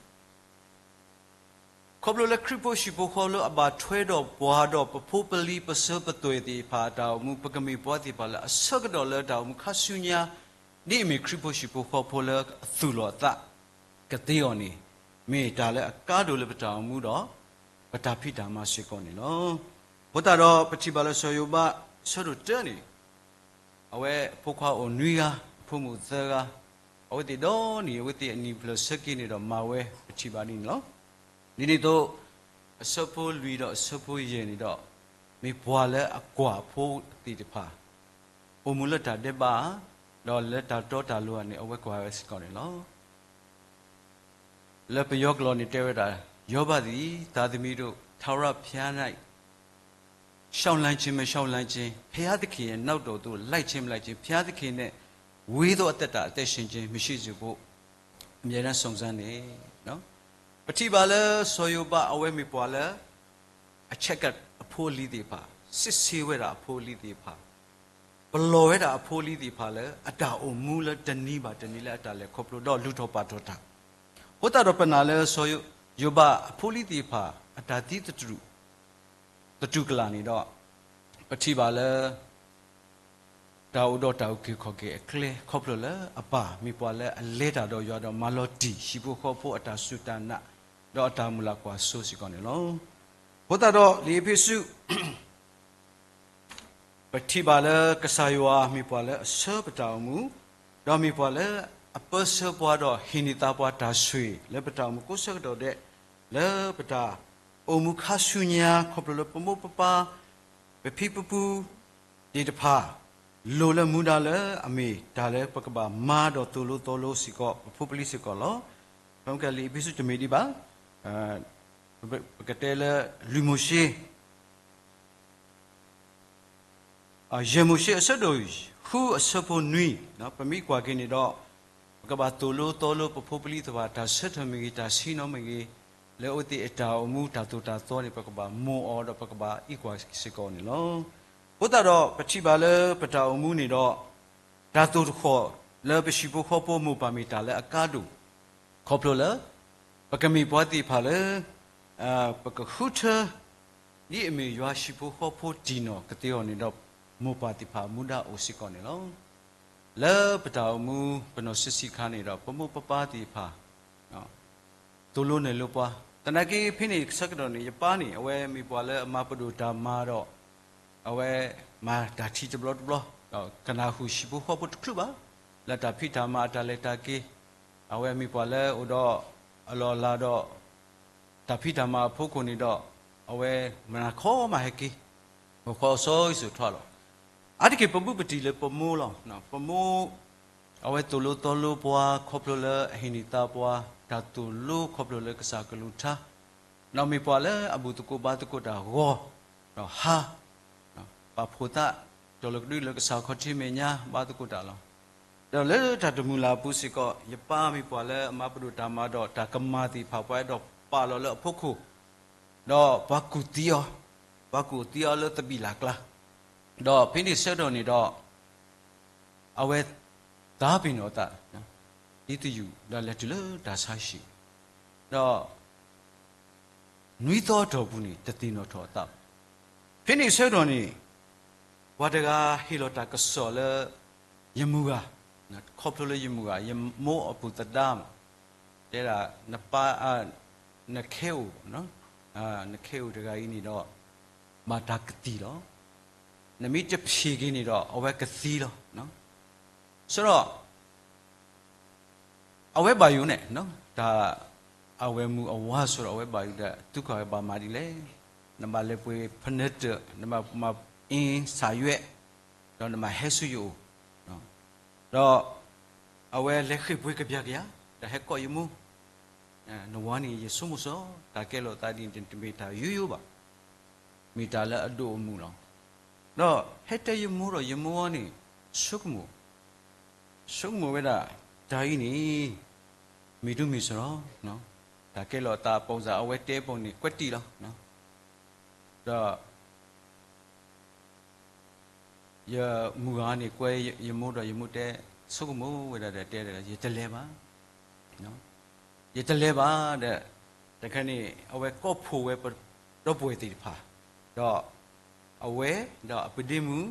ခီဖျိလၢခရံာ်ဖိဟံၣ်ဖိဃီဖိလၢအဘၣ်ထွဲဒီးပှၤဒီးပဖိပလံၤပစၢၤပသွဲၣ်သ့ၣ်တဖၣ်အတၢ်အိၣ်မူ ပကမ့ၢ်ပှၤသ့ၣ်တဖၣ်လၢအဆၢကဒီးလၢတၢ်အိၣ်မူခါဆူညါ ဒ်အမ့ၢ်ခရံာ်ဖိဟံၣ်ဖိဃီဖိလၢအသူၣ်လီၤအသးကသ့အီၤန့ၣ် မ့ၢ်တၢ်လၢအကါဒိၣ်လၢပတၢ်အိၣ်မူဒီး ပတၢ်ဖံးတၢ်မၤစ့ၢ်ကီးန့ၣ်လီၤ. အဃိသတးဒီးပထံၣ်ဘၣ်လၢစီၤယိၤဘး အဆၢဒိၣ်တၢန့ၣ် အဝဲအဖိခွါအိၣ်နွံဂၤ, အဖိမုၣ်သၢဂၤ, အဝဲသ့ၣ်ဒီးန့ၣ် အဝဲသ့ၣ်အနံၣ်ဖျၢၣ်ဆၢက့ၤန့ၣ်ဒီးမၤဝဲ ပထံၣ်ဘၣ်ဒ်န့ၣ်လီၤ. ဒ်န့ၣ်အသိး အဆၢဖိလွံၢ်ဒီးအဆၢဖိယဲၢ်န့ၣ်ဒီး မ့ၢ်ပှၤလၢအကွၢ်အဖိသ့ၣ်တဖၣ် အိၣ်မူလၢတၢ်ဒဲးဘးဧါ, ဒီးလၢတၢ်တီတၢ်လိၤဧါန့ၣ် အဝဲကွၢ်ဝဲစ့ၢ်ကီးန့ၣ်လီၤ. လၢပယီၤကျိာ်န့ၣ်တဲဝဲဒၣ် ယောဘသည် သားသမီးတို့ ထာဝရဘုရား၌ လျှောက်လှမ်းခြင်း မလျှောက်လှမ်းခြင်း, ဘုရားသခင်ရဲ့ နောက်တော်သို့ လိုက်ခြင်း မလိုက်ခြင်း, ဘုရားသခင်နဲ့ ဝေးသော အသက်တာ အသက်ရှင်ခြင်း မရှိစေဖို့ အမြဲတမ်း စုံစမ်းနေ. ပထံၣ်ဘၣ်လၢစီၤယိၤဘး အဝဲမ့ၢ်ပှၤလၢ အ check အဖိအလံၤသ့ၣ်တဖၣ်, စစ်ဆေးဝဲဒၣ်အဖိအလံၤသ့ၣ်တဖၣ်, ပလီၢ်ဝဲဒၣ်အဖိအလံၤသ့ၣ်တဖၣ်လၢ အတၢ်အိၣ်မူလၢတနံၤဘၣ်တနံၤလၢအတၢ်လဲၤခီဖျိဒီးလုၢ်ထီၣ်ပာ်ထီၣ်တၢ်, အဃိသတးဒီးပနာ်လၢစီၤယိၤဘးအဖိအလံၤသ့ၣ်တဖၣ် အတၢ်သံသတူၢ် သတူၢ်ကလာ်န့ၣ်ဒီး ပထံၣ်ဘၣ်လၢ တၢ်အိၣ်ဒီးတၢ်အုၣ်က့ၤခီၣ်က့ၤအကျဲ ခီဖျိလၢအပၢ်မ့ၢ်ပှၤလၢအလဲၤတၢ်ဒီးယွၤဒီးမၤလီၤတံၢ်ဟံၣ်ဖိဃီဖိအတၢ်စူၢ်တၢ်နာ် ဒီးအတၢ်မုၢ်လၢ်ကွၢ်စိစ့ၢ်ကီးန့ၣ်လီၤ. အဃိသတးဒီးလံာ်အ့းဖ့းစူး ပထံၣ်ဘၣ်လၢကစၢ်ယွၤမ့ၢ်ပှၤလၢအဆှၢပတၢ်အိၣ်မူ, ဒီးမ့ၢ်ပှၤလၢအပၢဆှၢပှၤဒီးဟ့ၣ်န့ၢ်သါပှၤတၢ်ဆိၣ်ဂ့ၤလၢပတၢ်အိၣ်မူကိးဆၢကတီၢ်ဒဲး, လၢပတၢ်အိၣ်မူခါဆူညါ ခီဖျိလၢပမိၢ်ပပၢ် ပဖံပဖုသ့ၣ်တဖၣ် လိၣ်လၢမူဒါလၢအမ့ၢ်တၢ်လၢပကဘၣ်မၤဒီးသိၣ်လိသီလိစ့ၢ်ကီး ပဖိပလံၤစ့ၢ်ကီးလီၤ. ဖဲမ့ၢ်ကလံာ်အ့းဖ့းစူးတမ့ၢ်ဒံးဘၣ်, ပကတဲလၢလွံၢ်မိၤၡ့ ယဲၢ်မိၤၡ့အဆၢဒိၣ်ဃုအဆၢဖိနွံ, ပမ့ၢ်ကွၢ်က့ၤန့ၣ်ဒီး ပကဘၣ်သိၣ်လိသီလိပဖိပလံၤသ့ၣ်တဖၣ် တၢ်ဆၢထၢၣ်မ့ၢ်ဂ့ၤ တၢ်ဆံနီၤမ့ၢ်ဂ့ၤ, လၢအဝဲသ့ၣ်အတၢ်အိၣ်မူတၢ်သိၣ်တၢ်သီန့ၣ် ပကဘၣ်မိၣ်အီၤဒီးပကဘၣ်အံးကွၢ်စ့ၢ်ကီးန့ၣ်လီၤ. အဃိသတးဒီးပထံၣ်ဘၣ်လၢပတၢ်အိၣ်မူန့ၣ်ဒီး တၢ်သိၣ်တခီၣ်လၢပဟံၣ်ဖိဃီဖိမိၢ်ပၢ်မ့ၢ်တၢ်လၢအကါဒိၣ် ခီဖျိလၢ ပကမ့ၢ်ပှၤသ့ၣ်တဖၣ်လၢ ပကဃုထၢ ဒ်အမ့ၢ်ယွၤဟံၣ်ဖိဃီဖိတံၢ်နီၢ်ကသ့အီၤန့ၣ်ဒီး မိၢ်ပၢ်သ့ၣ်တဖၣ်မူဒါအိၣ်စ့ၢ်ကီးန့ၣ်လီၤ. လၢပတၢ်အိၣ်မူပနီၢ်ဆံးဆံးခါန့ၣ်ဒီး ပမိၢ်ပပၢ်သ့ၣ်တဖၣ် သိၣ်လိနဲၣ်လိပှၤ, သနာ်က့ဖဲန့ၣ်ဆၢကတီၢ်န့ၣ် ယပၢ်န့ၣ် အဝဲမ့ၢ်ပှၤလၢအမၤပဒိၣ်တၢ်မၤဒီး အဝဲမၤတၢ်ထံတဘျီတဘျီ, ဒီးကနၢ်ဟူဟံၣ်ဖိဃီဖိတချုးဘၣ်, လၢတၢ်ဖံးတၢ်မၤအတၢ်လဲၤတၢ်က့ၤ, အဝဲမ့ၢ်ပှၤလၢအိၣ်ဒီးအလီၢ်အလၤဒီး တၢ်ဖံးတၢ်မၤအဖီခိၣ်န့ၣ်ဒီး အဝဲမုၢ်နၤခီမးဟဲက့ၤ, မုၢ်ဃီအစီအံၤစိာ်ထွဲလီၤ. အါတက့ၢ်ပဘူးပတံၢ်လၢပမိၢ်လီၤ. ပမိၢ် အဝဲသိၣ်လိသီလိပှၤခီဖျိလၢအဟ့ၣ်န့ၢ်သါပှၤ တၢ်သိၣ်လိခီဖျိလၢကစၢ်ကလုၢ်ကထါ, ဒီးမ့ၢ်ပှၤလၢအဘူၣ်သကိးဘါသကိးတၢ်ဂီၤ, ဒီးဟါ, ပာ်ဖှိၣ်သး တီၢ်လီၤကဒုလၢကစၢ်ခီၣ်ထံးမဲာ်ညါဘါသကိးတၢ်လီၤ. ဒီးလၢတၢ်တမုာ်လၤအပူၤစ့ၢ်ကီး ယပၢ်မ့ၢ်ပှၤလၢအမၤပဒိၣ်တၢ်မၤဒီးတၢ်ကမၤသ့ၣ်တဖၣ် ပှၤအဲၣ်ဒိးပာ်လီၤလၢအဖီခိၣ်, ဒီးပှၤကူၣ်သံအီၤ, ပှၤကူၣ်သံအီၤလၢသဘံၣ်လၢ်ကျါ, ဒီးဖဲန့ၣ်ဆၢကတီၢ်န့ၣ်ဒီး အဝဲသးပ့ၤနီၣ်အသး ဒ်သယုၢ် ဒီးလဲၤတုၤလၢတၢ်ဆါဟံၣ်, ဒီး နွံသီအတီၢ်ပူၤန့ၣ် တသ့ၣ်နီၣ်ထီၣ်အသးဘၣ်. ဖဲန့ၣ်ဆၢကတီၢ်န့ၣ် ပှၤတဂၤဟ့ၣ်လီၤတၢ်ကစီၣ်လၢ ယမုၢ်ဂၤ, ခီဖျိလၢယမုၢ်ဂၤ ယမိၢ်အပုၢ်သဒါမး, တဲဒၣ် နပၢ်, နခဲအိၣ်, နခဲအိၣ်တဂၤအံၤန့ၣ်ဒီး ဘၣ်တၢ်ကသံၣ်လီၤ. နမ့ၢ်တဖံးက့ၤန့ၣ်ဒီး အဝဲကသံလီၤ. ဆိုတော့ အဝဲဘၣ်ယိၣ်န့ၣ် တၢ်, အဝဲမုၢ်အဝါဆိးဒီး အဝဲဘၣ်ယိၣ်ဒီး သုးခိၣ်အဝဲဘၣ်မၤဒ်လဲၣ်, နဘၣ်လဲၤပှ့ၤဖနၢတၢၣ်, နဘၣ်မၤအ့စၢ်ယွဲၣ်, ဒီးနဘၣ်ဟဲဆူယအိၣ်, ဒီး အဝဲလဲၤဃ့ၢ်ပှ့ၤကပျၢ်ကယၤ, ဒီးဟဲကိးယမိၢ်, နဝၤန့ၣ် ယဆိကမိၣ်စ့ၢ် တၢ်ကဲလိာ်သးဒ်န့ၣ် တမ့ၢ်တၢ်ယိယိဘၣ်, မ့ၢ်တၢ်လၢအဒိၣ်အမုၢ်လီၤ. ဒီးဟဲတဲယမိၢ်ဒီး ယမိၢ်န့ၣ် ဆိကမိၣ် ဆိကမိၣ်ဝဲဒၣ် တၢ်အံၤန့ၣ် မ့ၢ်ဒိၣ်မ့ၢ်စရီ, တၢ်ကဲလိာ်သးအပူၤစ့ၢ် အဝဲတဲအပူၤန့ၣ် ကွဲးတံၢ်လီၤ. ဒီး ယမုၢ်ဂၤန့ၣ် ကွဲးယမိၢ်ဒီး ယမိၢ်တဲ ဆိကမိၣ်ဝဲဒၣ်ဒီးတဲဒီး ယတလဲၤဘၣ်, ယတလဲၤဘၣ်ဒီး တခါန့ၣ် အဝဲကိးဖှိၣ်ဝဲဒီပုၢ်ဝဲၢ်သ့ၣ်တဖၣ်, ဒီးအဝဲဒီးအပဒ့မုၣ်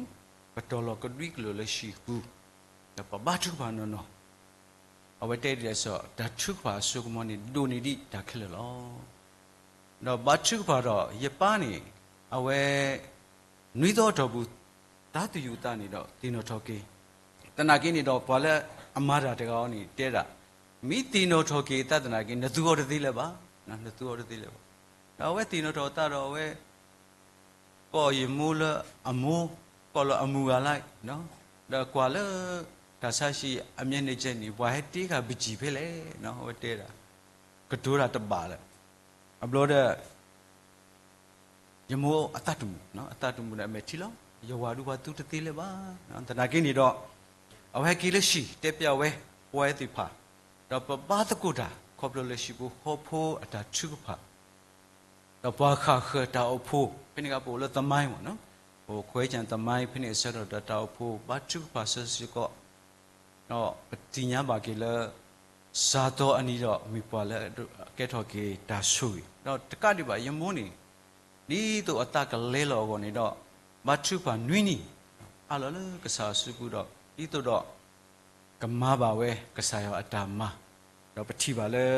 ပတီၢ်လီၤကဒွံကလုာ်လၢဟံၣ်ပူၤ, ဒီးပဘါထုကဖၣ်နီၢ်နီၢ်, အဝဲတဲဒ်လဲၣ်စ့ၢ် တၢ်ထုကဖၣ်အစိကမီၤန့ၣ် ဒိၣ်န့ၢ်ဒံးတၢ်ခဲလၢာ်လီၤ. ဒီးဘါထုကဖၣ်ဒီး ယပၢ်န့ၣ် အဝဲ နွံသီအတီၢ်ပူၤ တၢ်သယုၢ်သးန့ၣ်ဒီး သ့ၣ်နီၣ်ထီၣ်က့ၤ, သနာ်က့န့ၣ်ဒီး ပှၤလၢအမၤတၢ်တဂၤအံၤန့ၣ် တဲဒၣ် မ့ၢ်သ့ၣ်နီၣ်ထီၣ်က့ၤသးသနာ်က့ နသူအီၤတသ့လၢၤဘၣ်, နသူအီၤတသ့လၢၤဘၣ်. ဒီးအဝဲသ့ၣ်နီၣ်ထီၣ်သးဒီး အဝဲ ကိးယမိၢ်လၢအမိၢ်, ကိးလၢအမုၢ်ဂၤလၢ်, ဒီးကွၢ်လၢ တၢ်ဆါဟံၣ်အမဲာ်ညါကဲန့ၣ် ပှၤဟဲတ့ဃာ်ပစံၣ်ဖဲလဲၣ်, အဝဲတဲဒၣ် ကတိၤတၢ်တဘၣ်လၢၤ, အဘျီဒီး ယမိၢ်အသးတမုာ်, အသးတမုာ်ဒီးအမဲာ်ထံလီၤ, ယဝၤဒုးပှၤသူတသ့လၢၤဘၣ်. သနာ်က့န့ၣ်ဒီး အဝဲဟဲက့ၤလၢဟံၣ် တဲပျးဝဲ ပဝဲသ့ၣ်တဖၣ်, ဒီးပဘါသကိးတၢ် ခီဖျိလၢဟံၣ်ဖိဃီဖိအတၢ်ထုကဖၣ် ဒီးပှၤဃၣ်ဃၢၤတၢ်အိၣ်ဖှိၣ် ဖဲန့ၣ်ကပအိၣ်လၢသမိုင်းမ့ၢ်နီၤ, အိၣ်ခွဲးကၠၢ်သမိုင်း ဖဲန့ၣ်အဆၢကတီၢ်ဒီးတၢ်အိၣ်ဖှိၣ်ဘါထုကဖၣ်စၢၤစ့ၢ်ကီး, ဒီးပသ့ၣ်ညါဘၣ်က့ၤလၢ စှၤသီအနံၤဒီး မ့ၢ်ပှၤလၢအကဲထီၣ်က့ၤတၢ်ဆိၣ်ဂ့ၤ, ဒီးတကးဒံးဘၣ် ယမိၢ်န့ၣ် ဒ်သိးအသးကလဲလီၤအဂီၢ်န့ၣ်ဒီး ဘါထုကဖၣ်နွံနံၤ အးလီၤလၢကစၢ်အစုပူၤဒီး ဒ်သိးဒီး ကမၤဘၣ်ဝဲကစၢ်ယွၤအတၢ်မၤ, ဒီးပထံၣ်ဘၣ်လၢ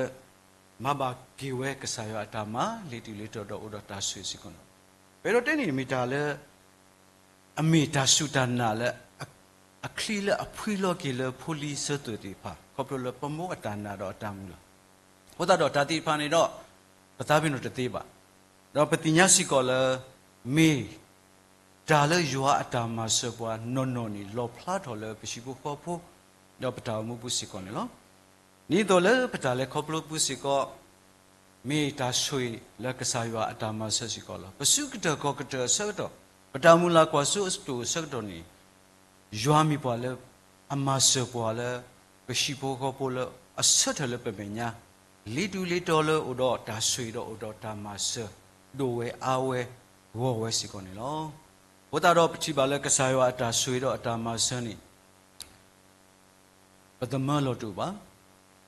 မၤဘၣ်က့ၤဝဲကစၢ်ယွၤအတၢ်မၤ လ့ၤတုၤလ့ၤတီၤဒီးအိၣ်ဒီးတၢ်ဆိၣ်ဂ့ၤစ့ၢ်ကီးလီၤ. ပအဲၣ်ဒိးတဲန့ၣ်မ့ၢ်တၢ်လၢ အမ့ၢ်တၢ်စူၢ်တၢ်နာ်လၢ အချံလၢအဖှံလီၤက့ၤလၢဖိလံၤစၢၤသွဲၣ်သ့ၣ်တဖၣ် ခီဖျိလၢပမိၢ်အတၢ်နာ်ဒီးအတၢ်မုာ်လီၤ. အဃိသတးဒီးတၢ်သ့ၣ်တဖၣ်န့ၣ်ဒီး ပသးပ့ၤနီၣ်တသ့ဘၣ်. ဒီးပသ့ၣ်ညါစ့ၢ်ကီးလၢ မ့ၢ်တၢ်လၢယွၤအတၢ်မၤစၢၤပှၤနီၢ်နီၢ်န့ၣ် လီၣ်ဖျါထီၣ်လၢပဟံၣ်ဖိဃီဖိ ဒီးပတၢ်အိၣ်မူပူၤစ့ၢ်ကီးန့ၣ်လီၤ. ဒ်သိးလၢပတၢ်လဲၤခီဖျိပူၤစ့ၢ်ကီး မ့ၢ်တၢ်ဆိၣ်ဂ့ၤလၢကစၢ်ယွၤအတၢ်မၤစၢၤစ့ၢ်ကီးလီၤ. ပစုကတၢၢ်ကီၢ်ကတၢၢ်အဆၢကတီၢ် ပတၢ်မုၢ်လၢ်ကွၢ်စိအကတီၢ်အဆၢကတီၢ်န့ၣ် ယွၤမ့ၢ်ပှၤလၢ အမၤစၢၤပှၤလၢ ပဟံၣ်ဖိဃီဖိလၢအဆၢထၢၣ်လၢပမဲာ်ညါ လ့ၤတုၤလ့ၤတီၤလၢအိၣ်ဒီးတၢ်ဆိၣ်ဂ့ၤဒီးအိၣ်ဒီးတၢ်မၤစၢၤ ဒိၣ်ဝဲအါဝဲဂီၢ်ဝဲစ့ၢ်ကီးန့ၣ်လီၤ. အဃိသတးဒီးပထံၣ်ဘၣ်လၢကစၢ်ယွၤအတၢ်ဆိၣ်ဂ့ၤဒီးအတၢ်မၤစၢၤန့ၣ် ပသမၢလီၤတအိၣ်ဘၣ်.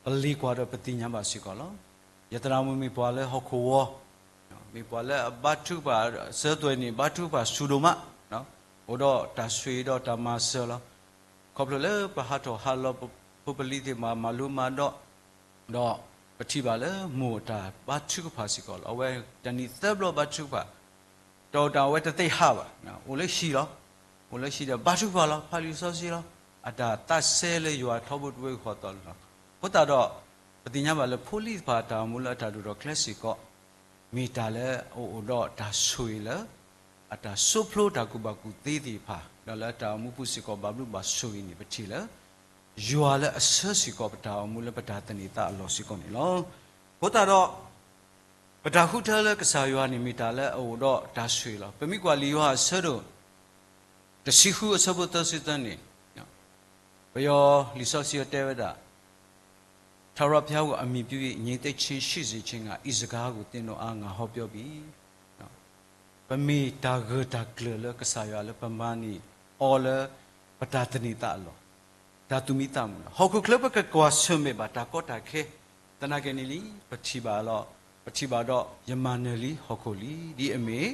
ပလ့ၤကွၢ်ဒီးပသ့ၣ်ညါဘၣ်စ့ၢ်ကီးလီၤ. ယသရၣ်မုၣ်မ့ၢ်ပှၤလၢဟီၣ်ခိၣ်ဝီၤ, မ့ၢ်ပှၤလၢအဘါထုကဖၣ်စၢၤသွဲၣ်န့ၣ် ဘါထုကဖၣ်ဆူၣ်ဒိၣ်မး, အိၣ်ဒီးတၢ်ဆိၣ်ဂ့ၤဒီးတၢ်မၤစၢၤလီၤ. ခီဖျိလၢပဟးထီၣ်ဟးလီၤ ပဖိပလံၤသ့ၣ်မၤမၤလိမၤဒိး, ဒီးပထံၣ်ဘၣ်လၢမိၢ်တၢ်ဘါထုကဖၣ်စ့ၢ်ကီးလီၤ. အဝဲတနံၤသၢဘျီဘါထုကဖၣ် တၢ်အိၣ်တၢ်အဝဲတသ့ဟးဘၣ်, အိၣ်လၢဟံၣ်လီၤ. အိၣ်လၢဟံၣ်ဒီးဘါထုကဖၣ်လီၤ, ဖးလံာ်စီဆှံလီၤ. အတၢ်သးစဲလၢယွၤထီဘိတဝဲဃီသီလီၤ. အဃိသတးဒီး ပသ့ၣ်ညါဘၣ်လၢဖိလံၤတဖၣ်အတၢ်အိၣ်မူလၢအတၢ်ဒိၣ်ထီၣ်ကျဲစ့ၢ်ကီး မ့ၢ်တၢ်လၢအအိၣ်ဒီးတၢ်ဆိၣ်ဂ့ၤလၢ အတၢ်စိဖျိတၢ်ကူၣ်ဘၣ်ကူၣ်သ့သ့ၣ်တဖၣ် ဒီးလၢအတၢ်အိၣ်မူပူၤစ့ၢ်ကီးဘၣ်ဘျုးဘၣ်ဆိၣ်ဂ့ၤန့ၣ် ပထံၣ်လၢ ယွၤလၢအဆှၢစ့ၢ်ကီးပတၢ်အိၣ်မူလၢပတၢ်သန့ၤသးအလီၢ်စ့ၢ်ကီးန့ၣ်လီၤ. အဃိသတးဒီး ပတၢ်ဃုထၢလၢကစၢ်ယွၤန့ၣ်မ့ၢ်တၢ်လၢအအိၣ်ဒီးတၢ်ဆိၣ်ဂ့ၤလီၤ. ပမ့ၢ်ကွၢ်လံာ်ယိၤဟၣ်အဆၢဒိၣ် တဆံဃုအဆၢဖိသၢဆံသၢန့ၣ် ပယီၤလံာ်စီဆှံတဲဝဲဒၣ်, ထာဝရဘုရားကို အမှီပြု၍ ငြိမ်သက်ခြင်းရှိစေခြင်းငှာ ဤစကားကို သင်တို့အား ငါဟောပြောပြီ. ပမ့ၢ်တၢ်ဂၢၢ်တၢ်ကျၢၤလၢကစၢ်ယွၤလၢပမၤန့ၢ်အီၤလၢ ပတၢ်သန့ၤသးအလီၢ်, တၢ်သူၣ်မံသးမုာ်လီၤ. ဟီၣ်ခိၣ်ချၢပကကွၢ်ဆၢၣ်မဲာ်ဘၣ်တၢ်ကီတၢ်ခဲ, သနာ်က့န့ၣ်လံ ပထံၣ်ဘၣ်လီၤ, ပထံၣ်ဘၣ်ဒီး ယမၤနၢၤလံဟီၣ်ခိၣ်လံ. ဒ်အမ့ၢ်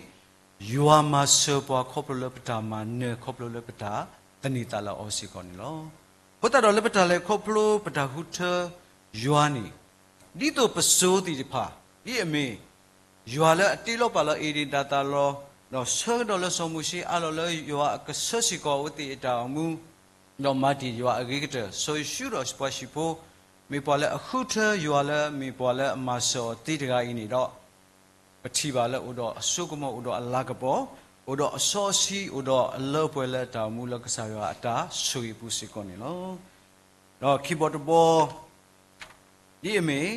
ယွၤမၤစၢၤပှၤခီဖျိလၢပတၢ်မၤနၢၤ ခီဖျိလၢပတၢ်သန့ၤသးလၢအီၤစ့ၢ်ကီးန့ၣ်လီၤ. အဃိသတးဒီးလၢပတၢ်လဲၤခီဖျိပတၢ်ဃုထၢယွၤန့ၣ်, ဒ်သိးပစိၤသ့ၣ်တဖၣ်, ဒ်အမ့ၢ် ယွၤလၢအတ့လီၤပာ်လီၤ ဧ့ဒ့ၣ်တၢ်သးလီၤ, ဒီးဆၢကတီၢ်လၢစီၤမိၤၡ့အးလီၤလၢယွၤအကဆၢစ့ၢ်ကီးအဝဲသ့ၣ်အတၢ်အိၣ်မူ, ဒီးမၤတ့ၢ်ယွၤအဂ့ၤကတၢၢ်, စီၤယိၤၡူဒီးပှၤဟံၣ်ဖိ, မ့ၢ်ပှၤလၢအဃုထၢယွၤလၢမ့ၢ်ပှၤလၢအမၤစၢၤအီၤသ့တဂၤအံၤန့ၣ်ဒီး, ပထံၣ်ဘၣ်လၢအိၣ်ဒီးအစိကမီၤ အိၣ်ဒီးအလၤကပီၤ, အိၣ်ဒီးအစီအဆှံ အိၣ်ဒီးအလၢပှဲၤလၢတၢ်အိၣ်မူလၢကစၢ်ယွၤအတၢ်ဆိၣ်ဂ့ၤအပူၤစ့ၢ်ကီးန့ၣ်လီၤ. ဒီးခံဘီတဘီ ဒ်အမ့ၢ်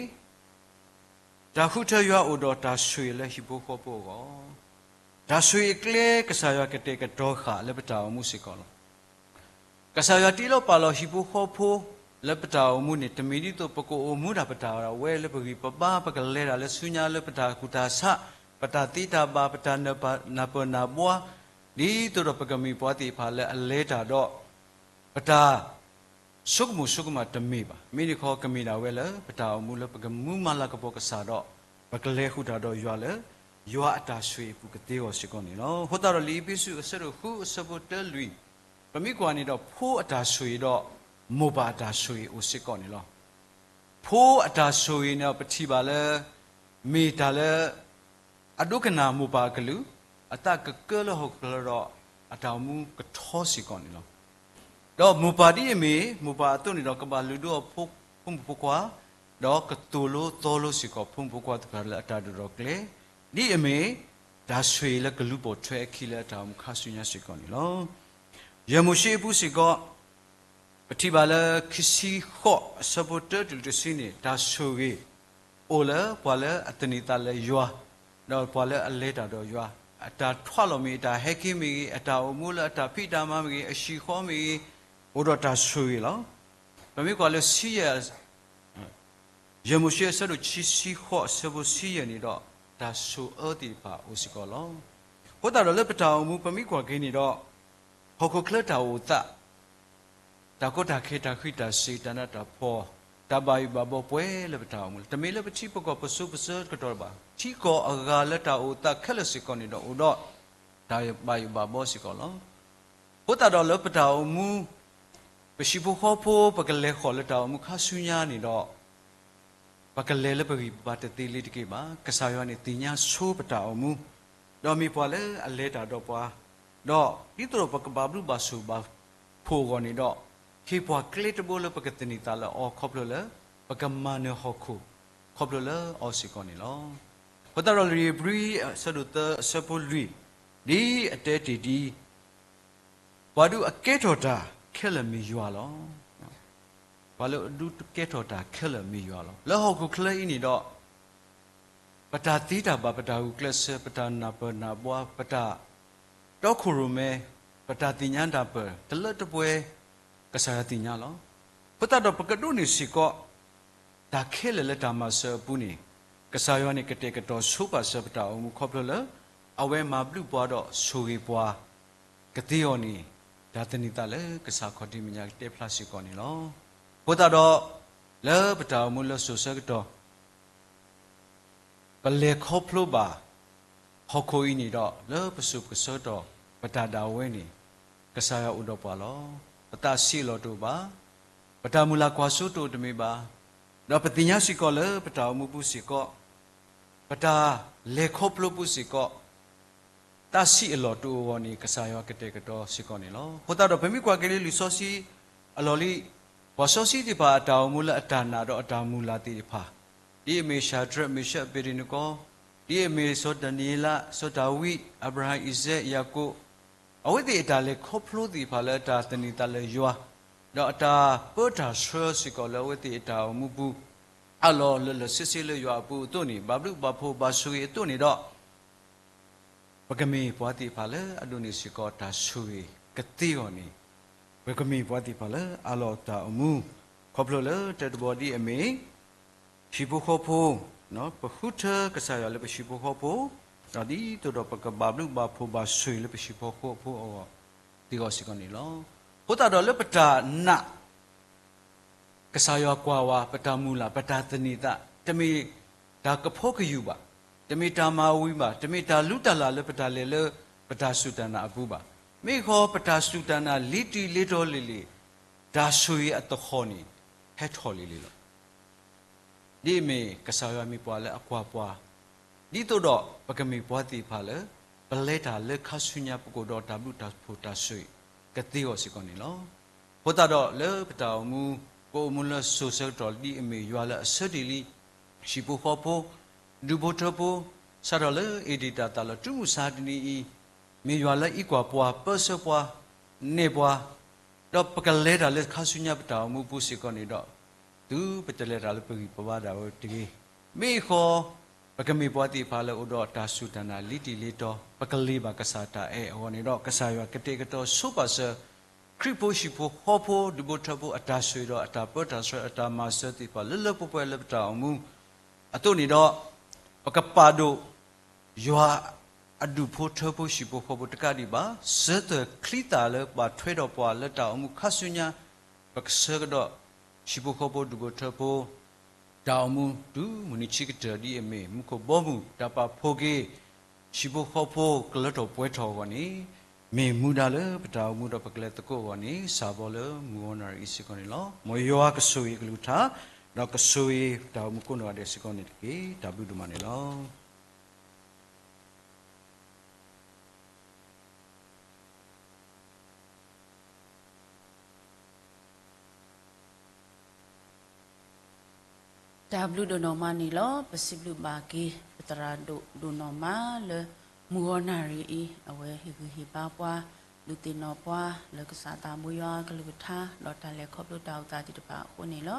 တၢ်ဃုထၢယွၤအိၣ်ဒီးတၢ်ဆိၣ်ဂ့ၤလၢဟံၣ်ဖိဃီဖိအဂီၢ်, တၢ်ဆိၣ်ဂ့ၤအကျဲ ကစၢ်ယွၤကတဲာ်ကတီၤဃာ်လၢပတၢ်အိၣ်မူစ့ၢ်ကီးလီၤ. ကစၢ်ယွၤတ့လီၤပာ်လီၤဟံၣ်ဖိဃီဖိလၢပတၢ်အိၣ်မူန့ၣ် တမ့ၢ်ဒ်သိးပကအိၣ်မူဒၣ်ပတၢ်ဝဲလၢပဂံၢ်ပဘါ ပကလဲၤတၢ်လၢဆူညါလၢပတၢ်ကူၣ်တၢ်ဆး ပတၢ်သ့တၢ်ဘၣ် ပတၢ်နၢ်ပၢၢ်နၢ်ဘှါ, ဒ်သိးဒီးပကမ့ၢ်ပှၤသ့ၣ်တဖၣ်လၢအလဲၤတၢ်ဒီး ပတၢ် ဆိကမိၣ်ဆိကမးတမ့ၢ်ဘၣ်. မ့မ့ၢ်တခီ ကမ့ၢ်ဒၣ်ဝဲလၢ ပတၢ်အိၣ်မူလၢပကမူမၤလၤကပီၤကစၢ်ဒီး ပကလဲၤဃုာ်တၢ်ဒီးယွၤလၢ ယွၤအတၢ်ဆိၣ်ဂ့ၤအပူၤကသ့အီၤစ့ၢ်ကီးန့ၣ်လီၤ. အဃိသတးဒီး လံာ်အ့းဖ့းစူးအဆၢဒိၣ်ဃုအဆၢဖိတၢလွံၢ်, ပမ့ၢ်ကွၢ်န့ၣ်ဒီး ဖိအတၢ်ဆိၣ်ဂ့ၤဒီး မိၢ်ပၢ်အတၢ်ဆိၣ်ဂ့ၤအိၣ်စ့ၢ်ကီးန့ၣ်လီၤ. ဖိအတၢ်ဆိၣ်ဂ့ၤန့ၣ် ပထံၣ်ဘၣ်လၢ မ့ၢ်တၢ်လၢ အဒိကနၣ်မိၢ်ပၢ်အကလုၢ်, အသးကကၢလၢဟီၣ်ခိၣ်ချၢဒီး အတၢ်အိၣ်မူကထီစ့ၢ်ကီးန့ၣ်လီၤ. ဒီးမိၢ်ပၢ်ဒ်အမ့ၢ် မိၢ်ပၢ်အသိးန့ၣ်ဒီး ကဘၣ်လုၢ်ဒိၣ်အီၣ်ဖိမုၣ်ဖိခွါ, ဒီးကသိၣ်လိသီလိစ့ၢ်ကီး ဖိမုၣ်ဖိခွါသ့ၣ်တဖၣ်လၢအတၢ်ဒိၣ်ထီၣ်ကျဲ, ဒ်အမ့ၢ် တၢ်ဆိၣ်ဂ့ၤလၢကလူၤပိာ်ထွဲအခံလၢအတၢ်အိၣ်မူခါဆူညါစ့ၢ်ကီးန့ၣ်လီၤ. ယဲၢ်မိၤၡ့အပူၤစ့ၢ်ကီး ပထံၣ်ဘၣ်လၢခံဆံဃိးအဆၢဖိတၢတုၤတဆံန့ၣ် တၢ်ဆိၣ်ဂ့ၤ အိၣ်လၢပှၤလၢအသန့ၤသးလၢယွၤ, ဒီးပှၤလၢအလဲၤတၢ်ဒီးယွၤ, အတၢ်ထွးလီၤမ့ၢ်ဂ့ၤ, အတၢ်ဟဲက့ၤမ့ၢ်ဂ့ၤ, အတၢ်အိၣ်မူလၢအတၢ်ဖံးတၢ်မၤမ့ၢ်ဂ့ၤ, အဟံၣ်ဃီမ့ၢ်ဂ့ၤ, အိၣ်ဒီးတၢ်ဆိၣ်ဂ့ၤလီၤ. ပမ့ၢ်ကွၢ်လၢဆံယဲၢ် ယဲၢ်မိၤၡ့အဆၢဒိၣ်ခံဆံဃိးအဆၢဖိဆံယဲၢ်န့ၣ်ဒီး တၢ်ဆိၣ်အၢသ့ၣ်တဖၣ်အိၣ်စ့ၢ်ကီးလီၤ. အဃိသတးဒီးလၢပတၢ်အိၣ်မူပမ့ၢ်ကွၢ်က့ၤန့ၣ်ဒီး ဟီၣ်ခိၣ်ချၢတၢ်အိၣ်သး တၢ်ကီတၢ်ခဲ တၢ်ဃံးတၢ်စ့ၤ တၢ်နးတၢ်ဖှီၣ် တၢ်ဘၣ်ယိၣ်ဘၣ်ဘီပှဲၤလၢပတၢ်အိၣ်မူလီၤ. တမ့ၢ်လၢပထံပကီၢ်ပစိပဆၢကတီၢ်ဘၣ်. ထံကီၢ်အဂၤလၢတၢ်အိၣ်သးခဲလၢာ်စ့ၢ်ကီးန့ၣ်ဒီးအိၣ်ဒီး တၢ်ဘၣ်ယိၣ်ဘၣ်ဘီစ့ၢ်ကီးလီၤ. အဃိသတးဒီးလၢပတၢ်အိၣ်မူ ပဟံၣ်ဖိဃီဖိ ပကလဲၤဃီၤလၢတၢ်အိၣ်မူခါဆူညါန့ၣ်ဒီး ပကလဲၤလၢပဂံၢ်ပဘါတသ့လၢၤတက့ၢ်ဘၣ်. ကစၢ်ယွၤန့ၣ်သ့ၣ်ညါဆိပတၢ်အိၣ်မူ, ဒီးမ့ၢ်ပှၤလၢအလဲၤတၢ်ဒီးပှၤ, ဒီးဒ်သိးဒီးပကဘၣ်ဘျုးဘၣ်ဆိၣ်ဘၣ်ဖှိၣ်အဂီၢ်န့ၣ်ဒီး ဟ့ၣ်ပှၤကျဲတဘိလၢပကသန့ၤသးလၢအီၤခီဖျိလၢ ပကမၤနၢၤဟီၣ်ခိၣ် ခီဖျိလၢအီၤစ့ၢ်ကီးန့ၣ်လီၤ. အဃိသတးဒီးလံာ်ဧ့ၤဘြံၤအဆၢဒိၣ်သၢအဆၢဖိလွံၢ်, ဒ်အတဲတ့ၢ်ဒ် ပှၤဒုးအကဲထီၣ်တၢ်ခဲလၢာ်မ့ၢ်ယွၤလီၤ. ပှၤလၢအဒုးကဲထီၣ်တၢ်ခဲလၢာ်မ့ၢ်ယွၤလီၤ. လၢဟီၣ်ခိၣ်ချၢအံၤန့ၣ်ဒီး ပတၢ်သ့တၢ်ဘၣ် ပတၢ်ဂုာ်ကျဲးစၢး ပတၢ်နၢ်ပၢၢ်နၢ်ဘှါ ပတၢ်တီခိၣ်ရိၣ်မဲ ပတၢ်သ့ၣ်ညါနၢ်ပၢၢ် တလၢတပှဲၤ ကစၢ်ယွၤသ့ၣ်ညါလီၤ. အဃိသတးဒီးပကဒိးန့ၢ်စ့ၢ်ကီး တၢ်ခဲလၢာ်လၢတၢ်မၤစၢၤအပူၤန့ၣ် ကစၢ်ယွၤန့ၣ်ကတဲာ်ကတီၤဆိပာ်စၢၤပတၢ်အိၣ်မူခီဖျိလၢ အဝဲမၤဘျုးပှၤဒီးဆိၣ်ဂ့ၤပှၤ ကသ့အီၤန့ၣ် တၢ်သန့ၤသးလၢကစၢ်ခီၣ်ထံးမဲာ်ညါကတဲဖျါစ့ၢ်ကီးန့ၣ်လီၤ. အဃိသတးဒီး လၢပတၢ်အိၣ်မူလၢစိၤဆၢကတီၢ် ပလဲၤခီဖျိဘၣ် ဟီၣ်ခိၣ်အံၤန့ၣ်ဒီး လၢပစိၤပကဆၢကတီၢ် ပတၢ်ဒၣ်ဝဲန့ၣ် ကစၢ်ယွၤအိၣ်ဒီးပှၤလီၤ. ပသးဆံးအလီၢ်တအိၣ်ဘၣ်, ပတၢ်မုၢ်လၢ်ကွၢ်စိတအိၣ်တမံၤဘၣ်, ဒီးပသ့ၣ်ညါစ့ၢ်ကီးလၢပတၢ်အိၣ်မူပူၤစ့ၢ်ကီး, ပတၢ်လဲၤခီဖျိပူၤစ့ၢ်ကီး သးဆံးအလီၢ်တအိၣ်အဂီၢ်န့ၣ် ကစၢ်ယွၤကတဲာ်ကတီၤစ့ၢ်ကီးန့ၣ်လီၤ. အဃိသတးဒီး ပမ့ၢ်ကွၢ်က့ၤလၢလံာ်စီဆှံအလီၢ်လံၤ, ပှၤစီဆှံသ့ၣ်တဖၣ်အတၢ်အိၣ်မူလၢအတၢ်နာ်ဒီးအတၢ်မုၢ်လၢ်သ့ၣ်တဖၣ်, ဒ်အမ့ၢ် ၡၤဒြး, မ့ၣ်ၡး, အဘ့းနကိ, ဒ်အမ့ၢ်စီၤဒၤနံးယ့လး, စီၤဒၤဝံး, အၤဘြၤဟၣ်, အံၤစဲး, ယၤကိာ်, အဝဲသ့ၣ်အတၢ်လဲၤခီဖျိသ့ၣ်တဖၣ်လၢအတၢ်သန့ၤသးလၢယွၤ, ဒီးအတၢ်ပၢတၢ်ဆှၢစ့ၢ်ကီးလၢအဝဲသ့ၣ်အတၢ်အိၣ်မူပူၤ, အလီၢ်လၢလၢဆ့ဆ့လၢယွၤအပူၤအသိးန့ၣ် ဘၣ်ဘျုးဘၣ်ဖှိၣ်ဘၣ်ဆိၣ်ဂ့ၤအသိးန့ၣ်ဒီး ပကမ့ၢ်ပှၤသ့ၣ်တဖၣ်လၢအဒိးန့ၢ်စ့ၢ်ကီးတၢ်ဆိၣ်ဂ့ၤကသ့အဂီၢ်န့ၣ်, ပကမ့ၢ်ပှၤသ့ၣ်တဖၣ်လၢအးလီၤတၢ်အိၣ်မူ, ခီဖျိလၢတၢတဘီဒ်အမ့ၢ် ဟံၣ်ဖိဃီဖိ, ပဃုထၢကစၢ်ယွၤလၢပဟံၣ်ဖိဃီဖိ, ဒီးဒ်သိးဒီးပကဘၣ်ဘျုးဘၣ်ဖှိၣ်ဘၣ်ဆိၣ်ဂ့ၤလၢပဟံၣ်ဖိဃီဖိအဂီၢ်သ့အဂီၢ်စ့ၢ်ကီးန့ၣ်လီၤ. အဃိသတးဒီးလၢပတၢ်နာ် ကစၢ်ယွၤကွၢ်ဝဲ ပတၢ်မုၢ်လၢ် ပတၢ်သန့ၤသး, တမ့ၢ်တၢ်ကဖိကယူၢ်ဘၣ်, တမ့ၢ်တၢ်မၤဝံၤဘၣ်, တမ့ၢ်တၢ်လုၢ်တၢ်လၢ်လၢပတၢ်လဲၤလၢပတၢ်စူၢ်တၢ်နာ်အပူၤဘၣ်. မ့ၢ်ဃီပတၢ်စူၢ်တၢ်နာ်လံၤတံၢ်လံၤတီၤလံၤလံၤ, တၢ်ဆိၣ်ဂ့ၤအသဟီၣ်န့ၣ် ဟဲထီၣ်လံၤလံၤလီၤ. ဒ်အမ့ၢ်ကစၢ်ယွၤမ့ၢ်ပှၤလၢအကွၢ်ပှၤ, ဒ်သိးဒီးပကမ့ၢ်ပှၤသ့ၣ်တဖၣ်လၢ ပလဲၤတၢ်လၢခါဆူညါ ပကအိၣ်ဒီးတၢ်ဘျုးတၢ်ဖှိၣ်တၢ်ဆိၣ်ဂ့ၤကသ့အဂီၢ်စ့ၢ်ကီးန့ၣ်လီၤ. အဃိသတးဒီးလၢပတၢ်အိၣ်မူ ပအိၣ်မူလၢစိၤဆၢကတီၢ် ဒ်အမ့ၢ်ယွၤလၢအဆၢတ့ၢ်လံ ဟံၣ်ဖိဃီဖိ, ဒူၣ်ဖိထၢဖိ, စးထီၣ်လၢအ့ဒ့ၣ်တၢ်သးလီၤ တုၤမုၢ်ဆါတနံၤအံၤ, မ့ၢ်ယွၤလၢအကွၢ်ပှၤ ပၢဆှၢပှၤ, နဲၣ်ပှၤ, ဒီးပကလဲၤတၢ်လၢခါဆူညါပတၢ်အိၣ်မူပူၤစ့ၢ်ကီးန့ၣ်ဒီး, တုၤပတလဲၤတၢ်လၢပဂံၢ်ပဘါဒၣ်ဝဲတဂ့ၤ, မ့ၢ်ဃီ ပကမ့ၢ်ပှၤသ့ၣ်တဖၣ်လၢအိၣ်ဒီးတၢ်စူၢ်တၢ်နာ်လံၤတံၢ်လံၤတီၤ, ပကလ့ၤဘၣ်ကစၢ်တၢ်အဲၣ်အဂီၢ်န့ၣ်ဒီး ကစၢ်ယွၤကတဲာ်ကတီၤဆိပာ်စၢၤ ခရံာ်ဖိဟံၣ်ဖိဃီဖိ ဒူၣ်ဖိထၢဖိအတၢ်ဆိၣ်ဂ့ၤဒီးအတၢ်ပၢတၢ်ဆှၢအတၢ်မၤစၢၤသ့ၣ်တဖၣ် လၢလၢပှဲၤပှဲၤလၢပတၢ်အိၣ်မူအသိးန့ၣ်ဒီး, ပကပာ်ဒိၣ် ယွၤအဒူၣ်ဖိထၢဖိဟံၣ်ဖိဃီဖိတကးဒံးဘၣ်, စၢၤသွဲၣ်ချံသၣ်လၢဘၣ်ထွဲဒီးပှၤလၢတၢ်အိၣ်မူခါဆူညါ, ပကဆၢကဒီး ဟံၣ်ဖိဃီဖိဒူၣ်ဖိထၢဖိ တၢ်အိၣ်မူတုၤမုၢ်နံၤဆံကတၢၢ် ဒ်အမ့ၢ်မူခိၣ်ဘီမုၢ် တၢ်ပာ်ဖှိၣ်က့ၤ ဟံၣ်ဖိဃီဖိကလၢထီၣ်ပှဲၤထီၣ်အဂီၢ်န့ၣ်, မ့ၢ်မူဒါလၢပတၢ်အိၣ်မူဒီးပကလဲၤသကိးအဂီၢ်န့ၣ် စးဘီလၢမုၢ်ဂီၤနၣ်ရံၣ်အံၤစ့ၢ်ကီးန့ၣ်လီၤ. မ်ယွၤကဆိၣ်ဂ့ၤအကလုၢ်ကထါ, ဒီးကဆိၣ်ဂ့ၤတၢ်အိၣ်မူကိးနီၢ်ဂၤဒဲးစ့ၢ်ကီးန့ၣ်တက့ၢ်. တၢ်ဘျုးဒိၣ်မးန့ၣ်လီၤ. တၢ်ဘျုးဒိၣ်နီၢ်မးန့ၣ်လီၤ. ပစံးဘျုးဘၣ်က့ၤ ပသရၣ်ဒိၣ်ဒိၣ်နီၢ်မးလၢ မုၢ်ဂီၤနၣ်ရံၣ်အံၤ အဝဲဟ့ၣ်ဂံၢ်ဟ့ၣ်ဘါပှၤ, ဒုးသ့ၣ်နီၣ်ပှၤ လၢကစၢ်သးဘိယွၤအကလုၢ်ကထါ ဒီးတၢ်လဲၤခီဖျိတၢ်အိၣ်သးသ့ၣ်တဖၣ်အဃိန့ၣ်လီၤ.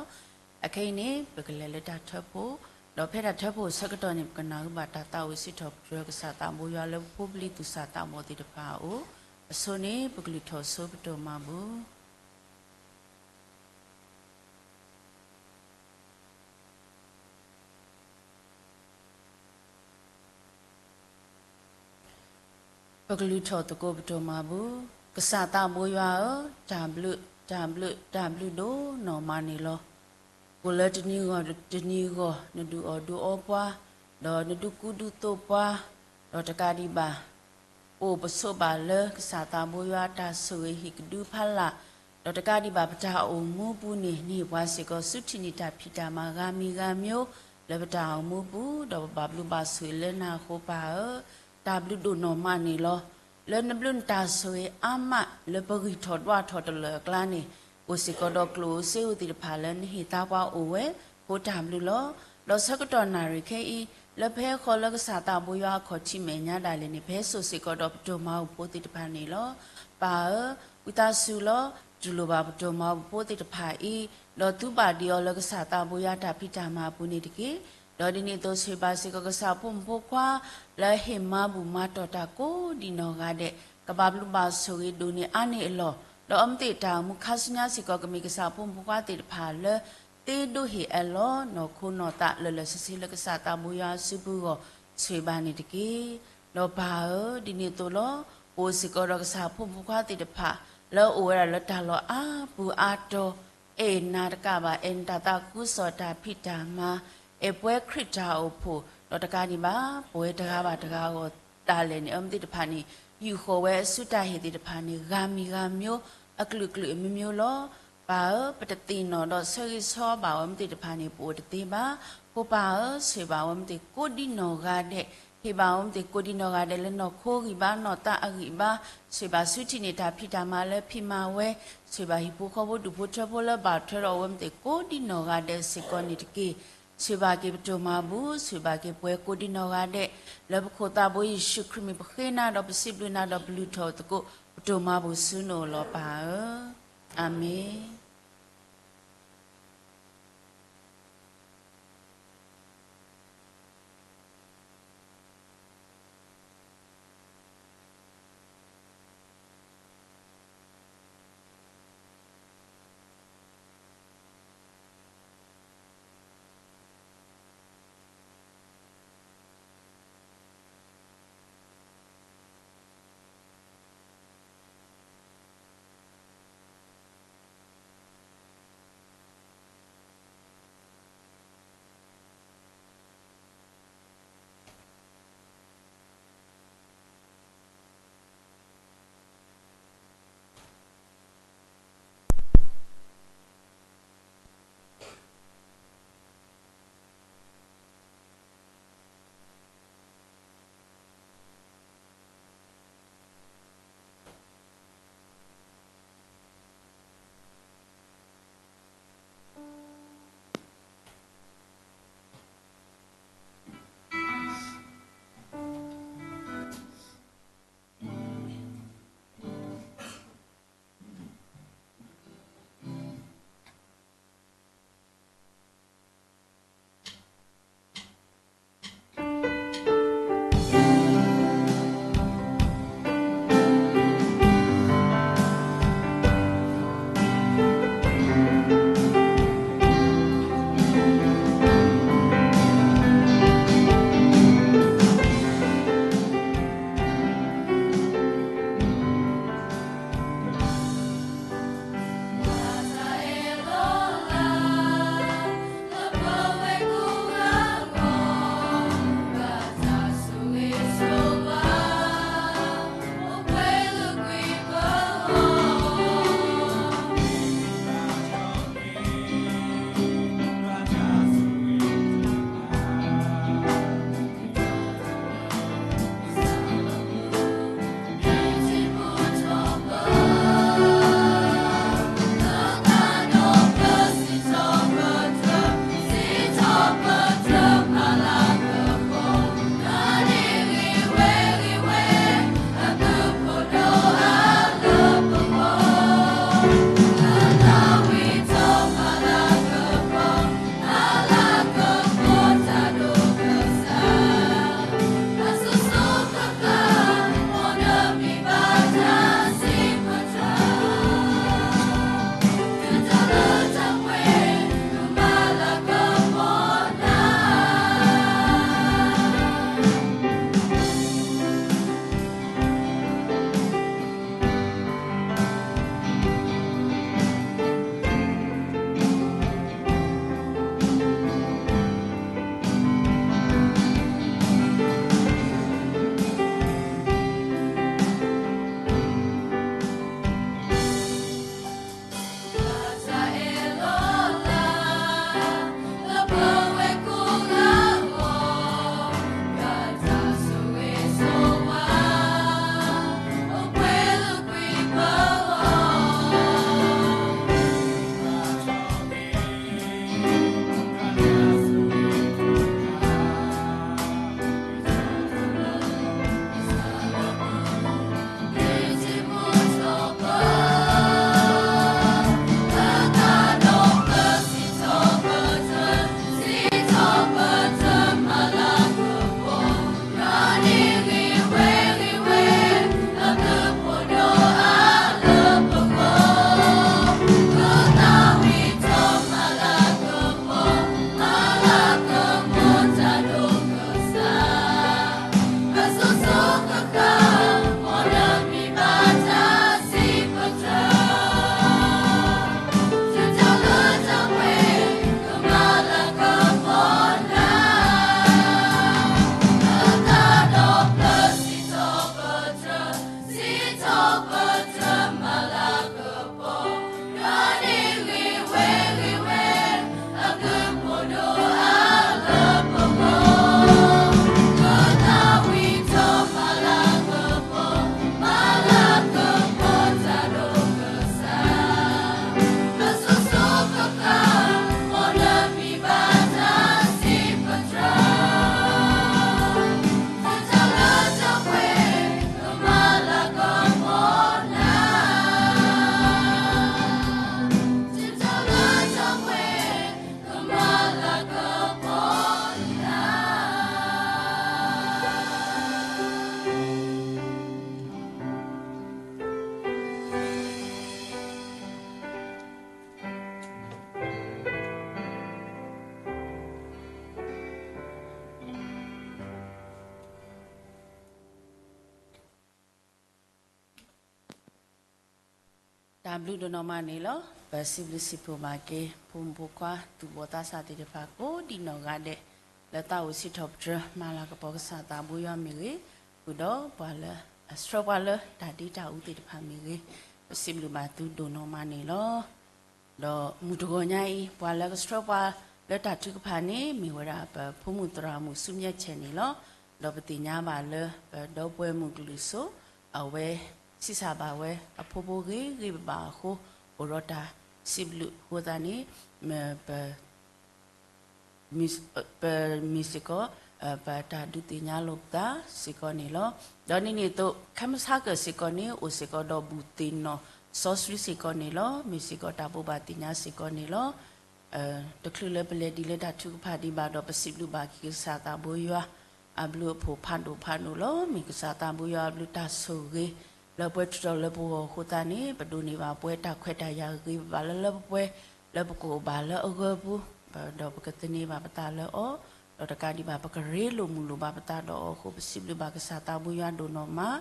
အခဲအံၤန့ၣ် ပကလဲၤလၢတၢ်ထၢဖှိၣ်, ဒီးဖဲတၢ်ထၢဖှိၣ်ဆၢကတီၢ်န့ၣ် ပကနၢ်ဟူဘၣ်တၢ်သးဝံၣ်စံးထီၣ်ပတြၢၤကစၢ်သးဘိယွၤလၢပဖိပလံၤသူၣ်စၢ်သးဘီၣ်သ့ၣ်တဖၣ်အအိၣ်, အဆိန့ၣ် ပကလုၢ်ထီၣ်ဆိပတိၢ်မၤဘူၣ်. ပကလုၢ်ထီၣ်သကိးပတိၢ်မၤဘူၣ်. ကစၢ်သးဘိယွၤဧၢ, တၢ်ဘျုး, တၢ်ဘျုး, တၢ်ဘျုးဒိၣ်နီၢ်မးန့ၣ်လီၤ. အိၣ်လၢတနံၤဂီၢ်တနံၤဂီၢ် နဒုးအီၣ်ဒုးအီပှၤ, ဒီးနဒုးကူဒုးသိးပှၤ, ဒီးတကးဒံးဘၣ် ပအိၣ်ပဆိးဘၣ်လၢကစၢ်သးဘိယွၤတၢ်ဆိၣ်ဂ့ၤဟ့ၣ်ကဒုဖးလာ်, ဒီးတကးဒံးဘၣ်ပတၢ်အိၣ်မူပူၤန့ၣ် နဟ့ၣ်ပှၤစ့ၢ်ကီး စုထံၣ်န့ၢ်တၢ်ဖံးတၢ်မၤဂၤမံၤဂၤမံၤ လၢပတၢ်အိၣ်မူပူၤ, ဒီးပဘၣ်ဘျုးဘၣ်ဆိၣ်ဂ့ၤလၢနၤအဃိပၢ်ဧၢ, တၢ်ဘျုးဒိၣ်နီၢ်မးန့ၣ်လီၤ. လၢနဘျုးနတၢ်ဆိၣ်ဂ့ၤအါမး လၢပဂံၢ်ထီၣ်ဒွးထီၣ်တလၢာ်အကျါန့ၣ်, အိၣ်စ့ၢ်ကီးဒီးကျိၣ်ဧိၤစ့ဧိၤသ့ၣ်တဖၣ်လၢနဟ့ၣ်သါပှၤအိၣ်ဝဲ, အဃိတၢ်ဘျုးလီၤ. ဒီးဆၢကတီၢ်နၣ်ရံၣ်ခဲအံၤ, လၢပဟဲဃီၤလၢကစၢ်သးဘိယွၤအခီၣ်ထံးမဲာ်ညါဒၣ်လဲာ်န့ၣ် ပဟဲစိာ်စ့ၢ်ကီးဒီးပတိၢ်မၤဘူၣ်ဖိသ့ၣ်တဖၣ်န့ၣ်လီၤ. ပၢ်ဧၢ, ဝံသးစူၤလီၤ, တူၢ်လိာ်ဘၣ်ပတိၢ်မၤဘူၣ်ဖိသ့ၣ်တဖၣ်အံၤ, ဒီးသုဘၣ်ဒံးအီၤလၢကစၢ်သးဘိယွၤတၢ်ဖံးတၢ်မၤအပူၤန့ၣ်တက့ၢ်. ဒီးဒ်န့ၣ်အသိးဆိၣ်ဂ့ၤဘၣ်စ့ၢ်ကီးကစၢ်ဖိမုၣ်ဖိခွါ လၢအဟ့ၣ်မၤဘူၣ်မၤတီၢ်တၢ်ကိးဒံးနီၢ်ဂၤဒဲး, ကဘၣ်ဘျုးဘၣ်ဆိၣ်ဂ့ၤဒိၣ်န့ၢ်အါန့ၢ်အလီၢ်, ဒီးအမ့ၢ်သ့ၣ်တၢ်အိၣ်မူခါဆူညါစ့ၢ်ကီး ကမ့ၢ်ကစၢ်ဖိမုၣ်ဖိခွါသ့ၣ်တဖၣ်လၢ သ့ဒိဟ့ၣ်အလီၢ်နီၢ်ခိနီၢ်သးလၢာ်လၢာ်ဆ့ဆ့လၢကစၢ်သးဘိယွၤအစုပူၤအဂီၢ်, ဆိၣ်ဂ့ၤဘၣ်န့ၣ်တက့ၢ်. ဒီးပၢ်ဧၢ, ဒ်န့ၣ်အသိးလီၤ, ပအိၣ်စ့ၢ်ကီးဒီးကစၢ်ဖိမုၣ်ဖိခွါသ့ၣ်တဖၣ် လၢအအိၣ်ဝဲဒၣ်လၢတၢ်လီၢ်အါပူၤအါတီၤ, အဲၣ်နၤတကးဘၣ်, အဲၣ်နတၢ်သးခုကစီၣ်တၢ်ဖံးတၢ်မၤ, အဲၣ်ပှဲၤခရံာ်တၢ်အိၣ်ဖှိၣ်, ဒီးတကးဒံးဘၣ် ပဝဲတဂၤဘၣ်တဂၤအဂီၢ်ဒၣ်လဲာ်န့ၣ် အမ့ၢ်သ့ၣ်တဖၣ်န့ၣ် ယူာ်ဃီၤဝဲအစုတၢ်ဟ့ၣ်သ့ၣ်တဖၣ်န့ၣ် ဂၤမံၤဂၤမံၤ, အကလုာ်ကလုာ်အမျိုးမျိုးလီၤ. ပၢ်ဧၢ, ပတသ့ၣ်နီၣ်ဒီးဆၢဂ့ၤဆၢဝါဘၣ်ဝဲမ့ၢ်သ့ၣ်တဖၣ်န့ၣ် ပအိၣ်တသ့ဘၣ်. ဖိပၢ်ဧၢ, ဆိၣ်ဂ့ၤဘၣ်ဝဲမ့ၢ်သ့ၣ်ကိးဒံးနီၢ်ဂၤဒဲး, ဟ့ၣ်ဘၣ်ဝဲမ့ၢ်သ့ၣ်ကိးဒံးနီၢ်ဂၤဒဲးလၢနီၢ်ခိဂံၢ်ဘါနီၢ်သးအဂံၢ်ဘါ, ဆိၣ်ဂ့ၤဘၣ်စုထံၣ်န့ၢ်တၢ်ဖံးတၢ်မၤလၢဖံးမၤဝဲ, ဆိၣ်ဂ့ၤဘၣ်ဟံၣ်ဖိဃီဖိဒူၣ်ဖိထၢဖိလၢဘၣ်ထွဲဒီးအဝဲမ့ၢ်သ့ၣ်ကိးဒံးနီၢ်ဂၤဒဲးစ့ၢ်ကီးန့ၣ်တက့ၢ်. ဆိၣ်ဂ့ၤဘၣ်က့ၤပတိၢ်မၤဘူၣ်, ဆိၣ်ဂ့ၤဘၣ်က့ၤပှၤကိးဒံးနီၢ်ဂၤဒဲး, လၢပခိၣ်သးဘိယ့ၣ်ၡူးခရံာ်မံၤပဃ့နၤဒီးပစံးဘျုးနၤဒီးပလုၢ်ထီၣ်သကိး ပတိၢ်မၤဘူၣ်ဆူနအိၣ်လီၤပၢ်ဧၢ. အၤမ့ၣ်. ပ ဘျုးဒိၣ်နီၢ်မးန့ၣ်လီၤ. ပစံးဘျုးစံးဖှိၣ်ဘၣ်က့ၤ ဖိမုၣ်ဖိခွါ သူၣ်ဘီၣ်သးစၢ်သ့ၣ်တဖၣ် ကိးဒံးနီၢ်ဂၤဒဲး လၢသးအိၣ်စံးထီၣ်ပတြၢၤ မၤလၤကပီၤကစၢ်သးဘိယွၤမ့ၢ်ဂ့ၤ, ဃုာ်ဒီးပှၤလၢ ဆှၢပှၤလၢတၢ်ဒ့တၢ်အူသ့ၣ်တဖၣ်မ့ၢ်ဂ့ၤ, ပစံးဘျုးဘၣ်သုဒိၣ်နီၢ်မးန့ၣ်လီၤ. ဒီးမုၢ်တဂီၤညါအံၤ ပှၤလၢကဆှၢပှၤလၢတၢ်ထုကဖၣ်န့ၣ် မ့ၢ်ဝဲဒၣ်ပဖိမုၣ်သရၣ်မုၣ်ဆူမဲာ်ဆဲးန့ၣ်လီၤ. ဒီးပသ့ၣ်ညါဘၣ်လၢ ပဒီပုၢ်ဝဲၢ်မုၢ်ကလုၢ်စိ အဝဲ ဆံးစၢ်ဘၣ်ဝဲ အဖိဖိဂ့ၤဂ့ၤဘၣ်ဘၣ်အဃိ အိၣ်ဒီးတၢ်စံးဘျုးအဃိသတးန့ၣ် ပ ပမ့ၢ်စ့ၢ်ကီး ပတၢ်ဒုးသ့ၣ်ညါလိာ်ပသးစ့ၢ်ကီးန့ၣ်လီၤ. ဒီးဒ်န့ၣ်အသိး ခဲမုၢ်ဆါကၢၢ်စ့ၢ်ကီးန့ၣ် အိၣ်စ့ၢ်ကီးဒီးဘူၣ်သ့ၣ်နီၣ်စီဆှံစ့ၢ်ကီးန့ၣ်လီၤ. မ့ၢ်စ့ၢ်ကီးတၢ်ဘိးဘၣ်သ့ၣ်ညါစ့ၢ်ကီးန့ၣ်လီၤ. တချုးလၢပလဲၤဒံးလၢတၢ်ထုကဖၣ်ဒံးဘၣ်ဒီး ပစံးဘျုးဘၣ်က့ၤကစၢ်သးဘိယွၤ အဘျုးအဖှိၣ်ဖးဒိၣ်ဖးဒိၣ်လီၤ. မ့ၢ်ကစၢ်သးဘိယွၤအဘျုးတၢ်ဆိၣ်ဂ့ၤ လၢပှဲၤထီၣ်လၢပဂီၢ်အဃိသတးန့ၣ် ပဒိးန့ၢ်ဘၣ်ပဝဲတၢ်ခွဲးတၢ်ယာ်ဂ့ၤဂ့ၤဘၣ်ဘၣ်လၢလၢပှဲၤပှဲၤ လၢပကအိၣ်ဘၣ်လၢအဂၢၤပူၤ ဒီးပကသန့ၤဘၣ်ပသးလၢအီၤ, ဒီးတကးဒံးဘၣ် ပကရ့လိာ်မုာ်လိာ်ဘၣ်ပသးဒီးအီၤအဃိ ပစံးဘျုးဘၣ်ကစၢ်သးဘိယွၤဒိၣ်နီၢ်မး,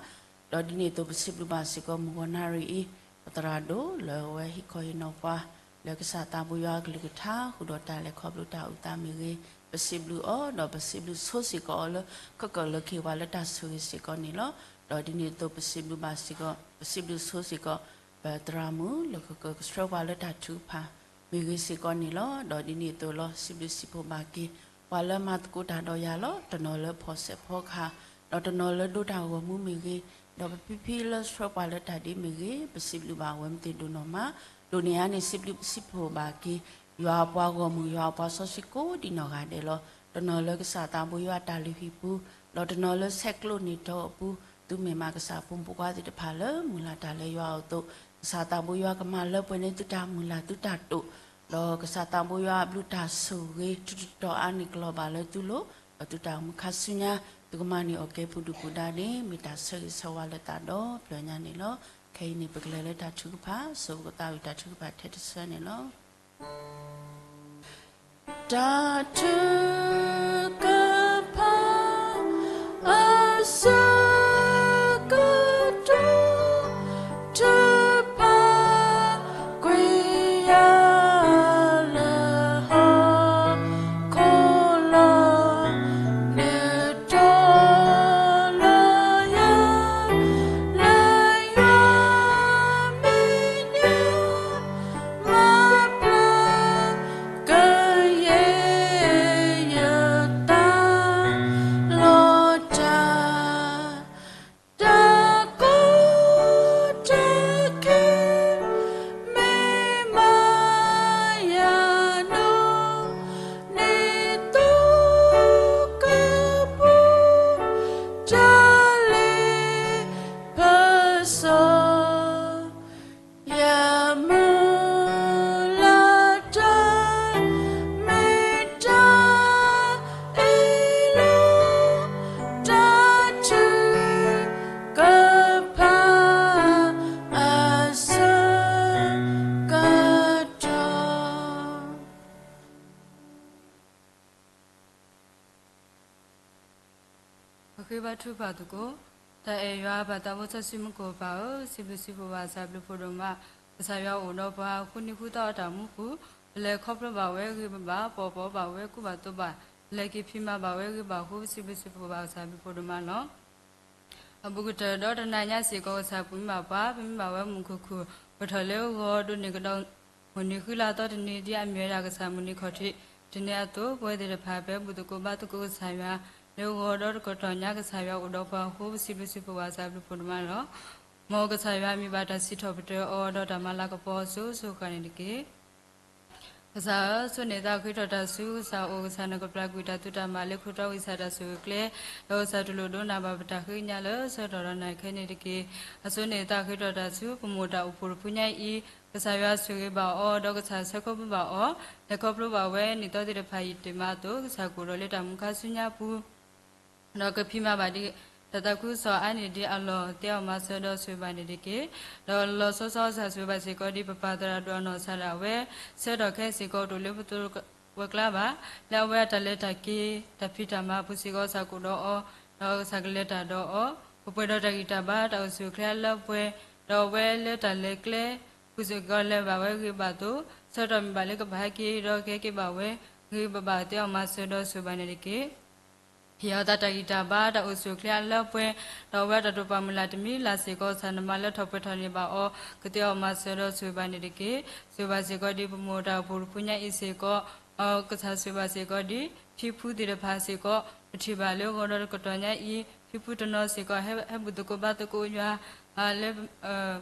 ဒီးဒ်န့ၣ်အသိး ပစံးဘျုးဘၣ်စ့ၢ်ကီးမုၢ်ဂီၤနၣ်ရံၣ်အံၤ ပသရၣ်ဒိၣ်လၢအဝဲဟ့ၣ်ခီဟ့ၣ်နီၤပှၤ လၢကစၢ်သးဘိယွၤအကလုၢ်ကထါ ဃုာ်ဒီးတၢ်လဲၤခီဖျိတၢ်အုၣ်သးမ့ၢ်ဂ့ၤ, ပစံးဘျုးအီၤ ဒီးပစံးဘျုးဆိစ့ၢ်ကီးအီၤလၢ ခဲကိာ်လၢက့ၤဝဲလၢတၢ်ဆိၣ်ဂ့ၤစ့ၢ်ကီးန့ၣ်လီၤ. ဒီးဒ်န့ၣ်အသိး ပစံးဘျုးဘၣ်စ့ၢ်ကီး ပစံးဘျုးဆိစ့ၢ်ကီး ပသရၣ်မုၣ်လၢကကဆှၢပှၤလၢတၢ်ထုကဖၣ်မ့ၢ်ဂ့ၤစ့ၢ်ကီးန့ၣ်လီၤ. ဒီးဒ်န့ၣ်အသိးလီၤ စံးဘျုးစံးဖှိၣ်ဘၣ်က့ၤ ပှၤလၢမၤသကိးတၢ်ဒီးယၤလီၤ. တနီၤလၢဖီၣ်စဲးဖီကဟၣ်, ဒီးတနီၤလၢဒိးတၢ်ဂီၤမူမ့ၢ်ဂ့ၤ, ဒီးပဖံဖံလၢဆှၢပှၤလၢတၢ်ဒ့မ့ၢ်ဂ့ၤ, ပစံးဘျုးဘၣ်အဝဲသ့ၣ်ဒိၣ်နီၢ်မး, ဒိၣ်န့ၢ်အါန့ၣ် စံးဘျုးစံးဖှိၣ်ဘၣ်က့ၤ ယွၤအပှၤဂီၢ်မုၢ် ယွၤအပှၤစီဆှံကိးဒံးနီၢ်ဂၤဒဲးလီၤ. တနီၤလၢကစၢ်သးဘိယွၤတၢ်လုၢ်ဟံၣ်ပူၤ, ဒီးတနီၤလၢဆဲးကျိးနံၣ်တီအပူၤ, သုမ့ၢ်မးကစၢ်ဖိမုၣ်ဖိခွါသ့ၣ်တဖၣ်လၢမုၢ်လၢ်တၢ်လၢယွၤအသိး, ကစၢ်သးဘိယွၤကမၤလၢပှဲၤန့ၢ်သုတၢ်မုၢ်လၢ်သုတၢ်တိာ်, ဒီးကစၢ်သးဘိယွၤအဘျုးတၢ်ဆိၣ်ဂ့ၤ ထူးထူးတီၤတီၤအါန့ၢ်ကလီၤဘၣ်လၢသုလိၤ, ဒီးသုတၢ်အိၣ်မူခါဆူညါ သုကမၤန့ၢ်အီၣ်ကဲပူၤဒုၣ်ပူၤဒါန့ၣ် မ့ၢ်တၢ်ဆၢဂ့ၤဆၢဝါလၢသးဒီဖျၢၣ်ညါန့ၣ်လီၤ. ခဲအံၤန့ၣ် ပကလဲၤလၢတၢ်ထုကဖၣ် ဆိပကသးဝံၣ်တၢ်ထုကဖၣ်ထဲတဆၢန့ၣ်လီၤ. တၢ်ထုကဖၣ် အဆၢကတီၢ် ထုးဖးကွံာ်ယၤလၢဟီၣ်ခိၣ်လီၤ. နုာ်ထီၣ်လၢယၤ လၢယွၤမဲာ်ညါ မၤပျၢ် ကယဲၢ်ယသးလီၤတၢ်, တၢ်ကိးတၢ်ဂီၤ မ့ၢ်မၤယၤနီၢ် နံၤသိကပူၤ တၢ်လ့ပစီ ယမုၢ်လၢ်တၢ် မ့ၢ်တၢ်အ့ၣ်လိာ် တၢ်ထုကဖၣ် အဆၢကတီၢ် ပဃ့ဘါထုကဖၣ်သကိး. တၢ်အဲၣ်ယွၤပၢ်သးဘိစီဆှံမူခိၣ်ပၢ်ဧၢ, စံးဘျုးစံးဖှိၣ်ဘၣ်ကစၢ်ဘျုးဖှိၣ်ဒိၣ်မး, ကစၢ်ယွၤအိၣ်ဒီးပှၤ ဃုနံၤဃုသီအတၢ်မူပူၤ, ပလဲၤခီဖျိဘၣ်ဝဲဂ့ၤဘၣ်ဘၣ်, ပီၣ်ပီဘၣ်ဝဲကူဘၣ်သိးဘၣ်, ပလဲၤက့ၤဖံးမၤဘၣ်ဝဲဂ့ၤဘၣ်အဃိ ပစံးဘျုးစံးဖှိၣ်ဘၣ်ကစၢ်ဘျုးဖှိၣ်ဒိၣ်မးလီၤ. အဘူးကတၢၢ်ဒီးတနၤညါစ့ၢ်ကီး ကစၢ်ပှ့ၤမၤပှၤ, ပမ့ၢ်ဘၣ်ဝဲမုၢ်ခုၣ်ခုၣ် ပထီၣ်လၢဂီၤဒိးန့ၢ်ကဒီး မုၢ်နံၤဃုလါသီတနံၤ ဒ်အမ့ၢ်ဝဲဒၣ်ကစၢ်မုၢ်နံၤခီၣ်ထံးတနံၤအသိး, ပဝဲသ့ၣ်တဖၣ် ပဘူၣ်သကိးဘါသကိးကစၢ်ယွၤ, လၢဂီၤဒီးတကတီၢ်ညါ ကစၢ်ယွၤအိၣ်ဒီးပှၤအဃိ ပစံးဘျုးစံးဖှိၣ်ဘၣ်ကစၢ်ဘျုးဖှိၣ်ဒိၣ်မးလီၤ. မ်ကစၢ်ယွၤမ့ၢ်ဘၣ်တၢ်စံးထီၣ်ပတြၢၤအီၤ ဒီးတၢ်မၤလၤကပီၤအစိၤစိၤဃၣ်န့ၣ်တက့ၢ်. ကစၢ်ဧၢ, ဆိၣ်န့ၢ်သးဃ့ထီၣ်တၢ်ဆူ, ကစၢ်အိၣ်ကစၢ်နကပျၢ်ကွံာ်တၢ်သူတၢ်မၤလၢခိတၢ်ဝံသးတၢ်ဆိၣ်ဂ့ၤကျဲ, ဒီးကစၢ်တူၢ်လိာ်ဒိကနၣ်ဘၣ်ပတၢ်ဃ့ကညးလၢဆၢကတီၢ်ဒီးနၤခဲန့ၣ်တက့ၢ်. အဆိၣ်န့ၢ်သးဃ့ထီၣ်တၢ်ဆူ ပမိၢ်တၢ်အိၣ်ဖှိၣ်တဖုညါအံၤ, ကစၢ်ယွၤဆိၣ်ဂ့ၤဘၣ်အီၤ, ဒီးကစၢ်ဆၢခီဖျိဘၣ်အီၤ, လဲၤခီဖျိဘၣ်ဝဲနံၣ်သီသ့ၣ်တဖၣ်အံၤတ့ၢ်မးအသိး, ကစၢ်ကအိၣ်ဒီးလၢတၢ်မူခါဆူညါပူၤ ဒီးကဖံးမၤဘၣ်ဒံးတၢ်သးခုကစီၣ်အါန့ၢ်ဒံးအလီၢ်, တဲအီၤမၤစၢၤဒီးဆိၣ်ဂ့ၤဘၣ်န့ၣ်တက့ၢ်. ဒီးလီၤလီၤဆီဆီ ကစၢ်ဆိၣ်ဂ့ၤဘၣ်စ့ၢ်ကီးဒံး ပပၢ်သရၣ်ဒိၣ်အနီၢ်ကစၢ်ဒၣ်ဝဲ, ဆၢကတီၢ်ခဲအံၤစ့ၢ်ကီးအိၣ်တ့ၢ်လၢပသိးဝဲၤကျါဘၣ်. လၢအဝဲအတၢ်လဲၤတၢ်က့ၤ တၢ်ဖံးတၢ်မၤအပူၤစ့ၢ်ကီး ကစၢ်ကအိၣ်ဒီးအီၤ, ဒီးကစၢ်ကလဲၤတၢ်ဒီးအီၤ, ကပှဲၤဒီးတၢ်ဂံၢ်တၢ်ဘါ တၢ်အိၣ်ဆူၣ်အိၣ်ချ့လၢပှဲၤ, ဒီးအဝဲလၢတၢ်လဲၤကျဲ ပူၤစ့ၢ်ကီးလၢဘၣ်ဝဲဂ့ၤဘၣ်သိး ဆၢကတီၢ်မ့ၢ်ဘၣ်လၢကဘၣ်ဟဲက့ၤဒီးကဟဲက့ၤဘၣ်ဝဲ ဂ့ၤဘၣ်ဘၣ်သ့အီၤမၤစၢၤဒီးဆိၣ်ဂ့ၤဘၣ်န့ၣ်တက့ၢ်. ဟ့ၣ်အီၤသးတၢ်ဂံၢ်တၢ်ဘါတၢ်အိၣ်ဆူၣ်အိၣ်ချ့အလၢပှဲၤ, ဒီးအဝဲအတၢ်တိာ်ပာ်မုၢ်လၢ်တမံၤလၢ်စ့ၢ်ကီး ကစၢ်နမၤလၢထီၣ်ပှဲၤထီၣ်န့ၢ်ဘၣ်အီၤ ကသ့အီၤမၤစၢၤဒီးဆိၣ်ဂ့ၤဘၣ်န့ၣ်တက့ၢ်. ဆိၣ်ဂ့ၤဘၣ်စ့ၢ်ကီးဒ်ပမိၢ်တၢ်အိၣ်ဖှိၣ်တဖုညါအံၤစ့ၢ်ကီး ကစၢ်ဆိၣ်ဂ့ၤဘၣ်စ့ၢ်ကီးဒ် ဖံဖုသ့ၣ်တဖၣ်စ့ၢ်ကီး ပထံၣ်ဘၣ်လၢဂီၤဒီးတကတီၢ်ညါအံၤ ဖံဖုတနီၤစ့ၢ်ကီး ဟဲဟဲဘူၣ်သကိးဘါသကိးယွၤ လၢ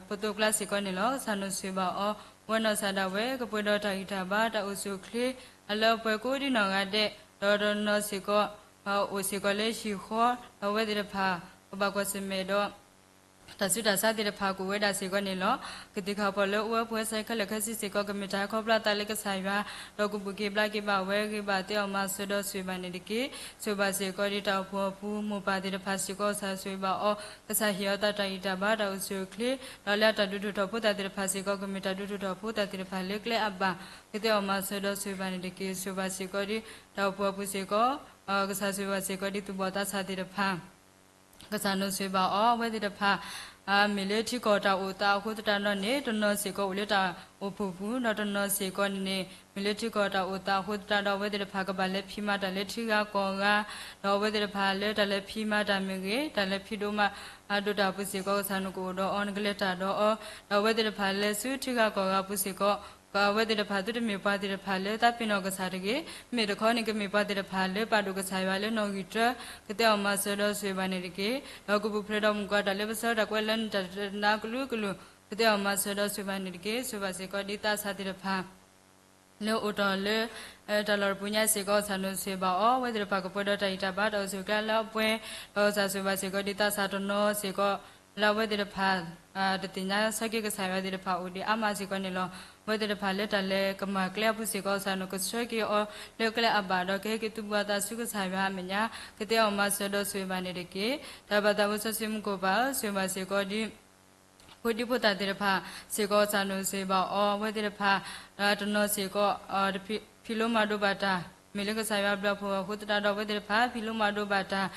ပသိးကျါစ့ၢ်ကီးန့ၣ်လီၤ. ကစၢ်နဆိၣ်ဂ့ၤဘၣ်အီၤ ဝဲနီၢ်ကစၢ်ဒၣ်ဝဲ ကပှဲၤဒီးတၢ်ဂံၢ်တၢ်ဘါတၢ်အိၣ်ဆူၣ်အိၣ်ချ့ အလၢအပှဲၤကိးဒ်နီၢ်ဂၤဒဲး ဒီးတနီၤစ့ၢ်ကီး အိၣ်စ့ၢ်ကီးလၢဟံၣ်ဃီ ဒီးအဝဲသ့ၣ်တဖၣ် ကဘၣ်ကွၢ်ဆၢၣ်မဲာ်ဒီး တၢ်ဆူးတၢ်ဆါသ့ၣ်တဖၣ်ကအိၣ်ဝဲဒၣ်စ့ၢ်ကီးန့ၣ်လီၤ. ကသ့ၣ်ခါပီၣ်လၢအိၣ်ဝဲပှဲၤဆၢခဲလၢာ်ခဲဆ့စ့ၢ်ကီး ကမ့ၢ်တၢ်ဟဲခီဖျိသးလၢကစၢ်ယွၤ ဒီးကဘူၣ်က့ၤဘျါက့ၤဘၣ်ဝဲ ဂ့ၤဘၣ်သ့အီၤမၤစၢၤဒီးဆိၣ်ဂ့ၤဘၣ်န့ၣ်တက့ၢ်. ဆိၣ်ဂ့ၤဘၣ်စ့ၢ်ကီးဒ်တၢ်အိၣ်ဖှိၣ်အပူၤ မိၢ်ပၢ်သ့ၣ်တဖၣ်စ့ၢ်ကီး ကစၢ်ဆိၣ်ဂ့ၤဘၣ်အီၤ ကစၢ်ဟ့ၣ်အီၤသးတၢ်ဂံၢ်တၢ်ဘါတၢ်အိၣ်ဆူၣ်အိၣ်ချ့ ဒီးလၢအတၢ်ဒုးထူၣ်ထီၣ်ဖိသၣ်သ့ၣ်တဖၣ်စ့ၢ်ကီး ကမ့ၢ်တၢ်ဒုးထူၣ်ထီၣ်ဖိသၣ်သ့ၣ်တဖၣ်လၢကျဲအဘၣ် ကသ့အီၤမၤစၢၤဒီးဆိၣ်ဂ့ၤဘၣ်န့ၣ်တက့ၢ်. ဆိၣ်ဂ့ၤဘၣ်စ့ၢ်ကီးဒ်တၢ်အိၣ်ဖှိၣ်အပူၤစ့ၢ်ကီး ကစၢ်ဆိၣ်ဂ့ၤဘၣ်စ့ၢ်ကီးဒ်သူၣ်ဘီၣ်သးစၢ်သ့ၣ်တဖၣ် ကစၢ်နဆိၣ်ဂ့ၤဘၣ်အီၤ အဝဲသ့ၣ်တဖၣ် မ့ၢ်လၢထံကီၢ်တၢ်အိၣ်သးအဃိသတးဒီးန့ၣ် တနီၤစ့ၢ်ကီးအိၣ်လၢတၢ်အိၣ်ဖှိၣ်ပူၤ ဒီးတနီၤစ့ၢ်ကီးန့ၣ် မ့ၢ်လၢထံကီၢ်တၢ်အိၣ်သးအဃိသတးဒီး အဝဲသ့ၣ်တဖၣ်ကဘၣ်လဲၤဖံးမၤတၢ်လၢထံဂၤကီၢ်ဂၤ ဒီးအဝဲသ့ၣ်တဖၣ်လၢတၢ်လဲၤဖံးမၤတၢ်မ့ၢ်ဂ့ၤ တၢ်လဲၤဖံးဒိၣ်မၤ ဒိၣ်တၢ်ပူၤစ့ၢ်ကီး ကစၢ်နကအိၣ်ဒီးအီၤ နကလဲၤတၢ်ဒီးအီၤ ဒီးအဝဲသ့ၣ်တဖၣ်လဲၤဆူထံဂၤကီၢ်ဂၤပူၤစ့ၢ်ကီး အဝဲသ့ၣ်တဖၣ်သုတမ့ၢ်ပှၤသ့ၣ်တဖၣ်လၢသးပ့ၤနီၣ်ကစၢ်တဂ့ၤ, မ့ၢ်တခီန့ၣ် ကမ့ၢ်ပှၤသ့ၣ်တဖၣ်လၢပာ်ဒိၣ်ကစၢ်ယွၤလၢနီၣ်ဂံၢ်တၢ, ကသ့အီၤမၤစၢၤဒီးဆိၣ်ဂ့ၤဘၣ်န့ၣ်တက့ၢ်. ဒီးကပူၤဖျဲးဒီးမုၢ်ကွၢ်တၢ်လၢပဆၢတၢ်ကွဲးလၢနတၢ်တနါကလုာ်ကလုာ်, ကသ့အီၤမၤစၢၤဒီးဆိၣ်ဂ့ၤဘၣ်န့ၣ်တက့ၢ်. ဆိၣ်ဂ့ၤဘၣ်စ့ၢ်ကီးဒ်သးစၢ်သ့ၣ်တဖၣ် လၢအိၣ်တ့ၢ်လၢ တၢ်လီၢ်တပူၤညါစ့ၢ်ကီး ကစၢ်နဆိၣ်ဂ့ၤဘၣ်အီၤ, အဝဲသ့ၣ်တဖၣ်ကပှဲၤဒီးတၢ်ဂံၢ်တၢ်ဘါတၢ်အိၣ်ဆူၣ်အိၣ်ချ့လၢအပှဲၤ, ဒီးကစၢ်ဆိၣ်ဂ့ၤဘၣ်စ့ၢ်ကီးဒ်သးစၢ်တနီၤစ့ၢ်ကီး လၢအဝဲသ့ၣ်တဖၣ် တသ့ၣ်ညါဆၢက့ၤကစၢ်ယွၤသ့ၣ်တဖၣ်အိၣ်ဒံးအါမးစ့ၢ်ကီးန့ၣ်လီၤ. အဝဲသ့ၣ်တဖၣ်လၢတၢ်လဲၤကမၣ်ကျဲအပူၤစ့ၢ်ကီး ကစၢ်နကဆှၢက့ၤအီၤလၢကျဲအဘၣ်ဒီး ကဟဲက့ၤသူၣ်ဘီၣ်သးဆူကစၢ်ယွၤအမဲာ်ညါ, ကသ့အီၤမၤစၢၤဒီးဆိၣ်ဂ့ၤဘၣ်န့ၣ်တက့ၢ်. တၢ်ဘၣ်သးဖိစီဆှံမူခိၣ်ပၢ်ဧၢ, ဆိၣ်ဂ့ၤဘၣ်စ့ၢ်ကီးဒ် ဖိဒံဖိသၣ်သ့ၣ်တဖၣ်စ့ၢ်ကီး ကစၢ်နဆိၣ်ဂ့ၤဘၣ်အီၤ, အဝဲသ့ၣ်တဖၣ် တနီၤစ့ၢ်ကီး ဖံးလိမၤဒိးဘၣ်တၢ် မ့ၢ်လၢကစၢ်ယွၤဘျုးအဖှိၣ်အဃိသတးဒီး အဝဲသ့ၣ်တဖၣ် ဖံးလိမၤဒိးဘၣ်တၢ်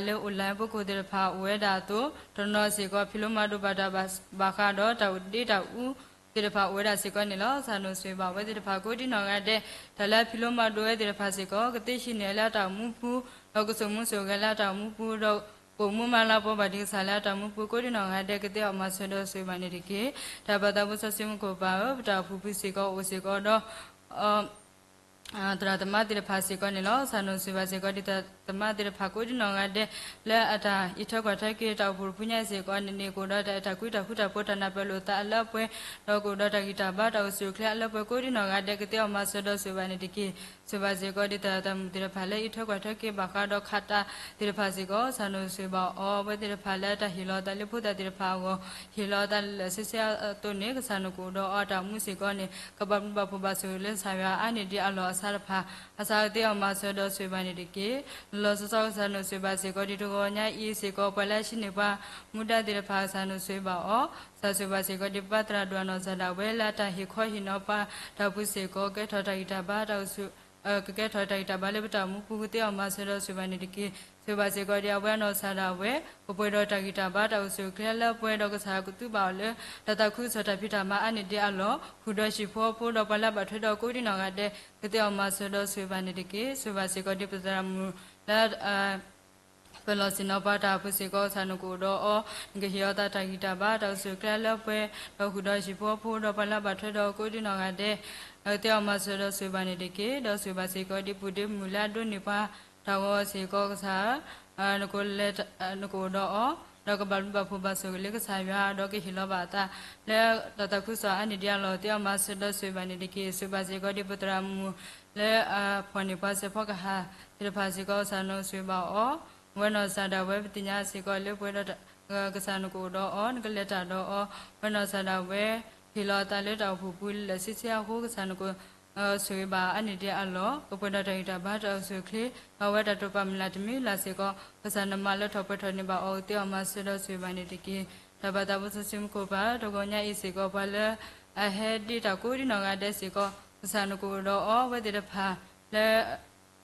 လၢအိၣ်လၢ ပုၢ်ခိၣ်သ့ၣ်တဖၣ်အိၣ်ဝဲဒၣ်အသိး, တနီၤစ့ၢ်ကီး ဖံးလိမၤဒိးဘၣ်တၢ်ဘၣ်ဃးဒီး တၢ်အိၣ်ဒ့တၢ်အူသ့ၣ်တဖၣ်အိၣ်ဝဲဒၣ်စ့ၢ်ကီးန့ၣ်လီၤ. ကစၢ်နဆိၣ်ဂ့ၤဘၣ်အဝဲသ့ၣ်တဖၣ်ကိးဒ်နီၢ်ဂၤဒဲး, တၢ်လၢအဖံးလိမၤဒိးဝဲသ့ၣ်တဖၣ်စ့ၢ်ကီး ကသ့ဟံးန့ၢ်လၢအတၢ်အိၣ်မူပူၤ, ဒီးကစိာ်မူစိာ်ဂဲၤလၢအတၢ်အိၣ်မူပူၤ, ဒီးကအိၣ်မူမၤလၤကပီၤဘၣ်ဒံးကစၢ်လၢအတၢ်အိၣ်မူပူၤ ကိးဒ်နီၢ်ဂၤဒဲး ကသ့အီၤမၤစၢၤဒီးဆိၣ်ဂ့ၤဘၣ်န့ၣ်တက့ၢ်. တၢ်ဘၣ်သးဖိစီဆှံမူခိၣ်ပၢ်ဧၢ, ပတၢ်အိၣ်ဖှိၣ်ပူၤစ့ၢ်ကီးအိၣ်စ့ၢ်ကီးဒီး သရၣ်သမါသ့ၣ်တဖၣ်စ့ၢ်ကီးန့ၣ်လီၤ. ကစၢ်နဆိၣ်ဂ့ၤဘၣ်စ့ၢ်ကီးဒ်သရၣ်သမါသ့ၣ်တဖၣ်ကိးဒ်နီၢ်ဂၤဒဲး လၢအတၢ်အံးထွဲကွၢ်ထွဲက့ၤတၢ်အိၣ်ဖှိၣ်တဖုညါစ့ၢ်ကီးန့ၣ်န့ၣ် ကအိၣ်ဒီးတၢ်အဲၣ်တၢ်ကွံတၢ်ဃူတၢ်ဖိးတၢ်နၢ်ပၢၢ်လိာ်သးအလၢအပှဲၤ, ဒီးကအိၣ်ဒီးတၢ်ဂံၢ်တၢ်ဘါတၢ်အိၣ်ဆူၣ်အိၣ်ချ့အလၢအပှဲၤကိးဒ်နီၢ်ဂၤဒဲး ကသ့အီၤမၤစၢၤဒီးဆိၣ်ဂ့ၤဘၣ်န့ၣ်တက့ၢ်. ဆိၣ်ဂ့ၤဘၣ်စ့ၢ်ကီးဒ်သရၣ်သမါသ့ၣ်တဖၣ်လၢအံးထွဲကွၢ်ထွဲက့ၤဘၣ်ဃးဒီးခးတၢ်သ့ၣ်တဖၣ်စ့ၢ်ကီး ကစၢ်နဆိၣ်ဂ့ၤဘၣ်အီၤ, အဝဲသ့ၣ်တဖၣ်လၢအတၢ်ဟ့ၣ်လီၤသးလၢဖိသၣ်သ့ၣ်တဖၣ်အဂီၢ် ဟ့ၣ်လီၤသးလၢလၢဆ့ဆ့အသိးန့ၣ် ကစၢ်နကအိၣ်ဒီးအီၤတၢ်အိၣ်မူစ့ၢ်ကီးန့ၣ် ကဘၣ်ဘျုးဘၣ်ဖှိၣ်ဘၣ်ဆိၣ်ဂ့ၤလၢကစၢ်ယွၤအါန့ၢ်ဒံးအလီၢ်အဆါတဖၣ်, အစးကသ့အီၤမၤစၢၤဒီးဆိၣ်ဂ့ၤဘၣ်န့ၣ်တက့ၢ်. လီၤလီၤဆီဆီကစၢ်နဆိၣ်ဂ့ၤဘၣ်စ့ၢ်ကီးဒ်တဂီၤညါအံၤစ့ၢ်ကီး ပှၤလၢအဟံးန့ၢ်ပှၤမူဒါသ့ၣ်တဖၣ် ကစၢ်နဆိၣ်ဂ့ၤဘၣ်အီၤ, ကစၢ်ဆိၣ်ဂ့ၤဘၣ်စ့ၢ်ကီးဒ်ပၢ်သရၣ်ဒိၣ်အနီၢ်ကစၢ်ဒၣ်ဝဲလၢအတၢ်ဟ့ၣ်ခီဟ့ၣ်နီၤပှၤတၢ်အိၣ်ဖှိၣ်စ့ၢ်ကီး ကဲထီၣ်တၢ်ဂံၢ်တၢ်ဘါတၢ်အိၣ်ဆူၣ် ကကဲထီၣ်တၢ်ဂံၢ်တၢ်ဘါလၢပတၢ်အိၣ်မူပူၤ ကသ့အီၤမၤစၢၤဒီးဆိၣ်ဂ့ၤဘၣ်န့ၣ်တက့ၢ်. ဆိၣ်ဂ့ၤဘၣ်စ့ၢ်ကီးဒ်အဝဲအနီၢ်ကစၢ်ဒၣ်ဝဲ ကပှဲၤဒီးတၢ်ဂံၢ်တၢ်ဘါတၢ်အိၣ်ဆူၣ်အိၣ်ချ့လၢအပှဲၤဒီးကစၢ်ကသူဘၣ်အီၤလၢ တၢ်သးခုကစီၣ်တၢ်ဖံးတၢ်မၤအါန့ၢ်ဒံးအလီၢ် ဃုာ်ဒီးဟံၣ်ဖိဃီဖိဒီးပှၤလၢအဘၣ်ထွဲဒီးကိးဒံနီၢ်ဂၤဒဲး ကသ့အီၤမၤစၢၤဒီးဆိၣ်ဂ့ၤဘၣ်န့ၣ်တက့ၢ်. ဆိၣ်ဂ့ၤဘၣ်စ့ၢ်ကီးဒ်ပသရၣ်မုၣ်လၢ ပလီၢ်ဆ့ၣ်နီၤပှၤတၢ်အိၣ်ဖှိၣ်စ့ၢ်ကီး ကစၢ်နကအိၣ်ဒီးအီၤ, နကဟ့ၣ်အီၤသးတၢ်ဂံၢ်တၢ်ဘါတၢ်အိၣ်ဆူၣ်အိၣ်ချ့လၢအပှဲၤ, ဒီးဃုာ်ဒီးဟံၣ်ဖိဃီဖိဒီးပှၤလၢအဘၣ်ထွဲဒီးကိးဒံနီၢ်ဂၤဒဲး ကသ့အီၤမၤစၢၤဒီးဆိၣ်ဂ့ၤဘၣ်န့ၣ်တက့ၢ်. ဒီးဆိၣ်ဂ့ၤဘၣ်စ့ၢ်ကီးဒ်ပုၢ်ဒ့မုၣ်လၢအဒိးန့ၢ်ပှၤတၢ်ဂီၤစ့ၢ်ကီး ကစၢ် နကအိၣ်ဒီးအီၤ, ဒီးကဘၣ်ဘျုးဘၣ်ဖှိၣ်ဘၣ်ဆိၣ်ဂ့ၤလၢကစၢ်ယွၤ ဒီးကဟ့ၣ်လီၤဘၣ်အသးလၢတၢ်သးခုကစီၣ်အါန့ၢ်ဒံးအလီၢ် သ့အီၤမၤစၢၤဒီးဆိၣ်ဂ့ၤဘၣ်န့ၣ်တက့ၢ်. ဆိၣ်ဂ့ၤဘၣ်စ့ၢ်ကီးဒ်ပသရၣ်မုၣ်လၢအဖှီၣ်န့ၢ်ပှၤစဲးဖီကဟၣ်သ့ၣ်တဖၣ်စ့ၢ်ကီး ကစၢ်နဆိၣ်ဂ့ၤဘၣ်အီၤ, အဝဲနီၢ်ကစၢ်ဒၣ်ဝဲပသ့ၣ်ညါစ့ၢ်ကီးလၢပှဲၤဒီး ကစၢ်နကအိၣ်ဒီးအီၤ နကလဲၤတၢ်ဒီးအီၤ, အဝဲနီၢ်ကစၢ်ဒၣ်ဝဲ ဟ့ၣ်လီၤအသးလၢတၢ်အိၣ်ဖှိၣ်ပူၤလၢာ်ဆ့ဆ့အဃိ ကစၢ်နက ဆိၣ်ဂ့ၤဘၣ်အါန့ၢ်ဒံးအလီၢ် ကပှဲၤဒီးတၢ်ဂံၢ်တၢ်ဘါတၢ်အိၣ်ဆူၣ်အိၣ်ချ့ ဒီးအဝဲတၢ်တိာ်ပာ်မုၢ်လၢ်တမံၤလၢ်စ့ၢ်ကီး ကစၢ်နမၤလၢထီၣ်ပှဲၤထီၣ်န့ၢ်ဘၣ်အီၤ ကသ့အီၤမၤစၢၤဒီးဆိၣ်ဂ့ၤဘၣ်န့ၣ်တက့ၢ်. တၢ်ဘၣ်သးဖိစီဆှံမူခိၣ်ပၢ် တဂီၤညါအံၤစ့ၢ်ကီး ပှၤလၢအဟဲဒ့တၢ်ကိးဒံနီၢ်ဂၤဒဲးစ့ၢ်ကီး ကစၢ်နကအိၣ်ဒီးအီၤ အဝဲသ့ၣ်တဖၣ်လၢ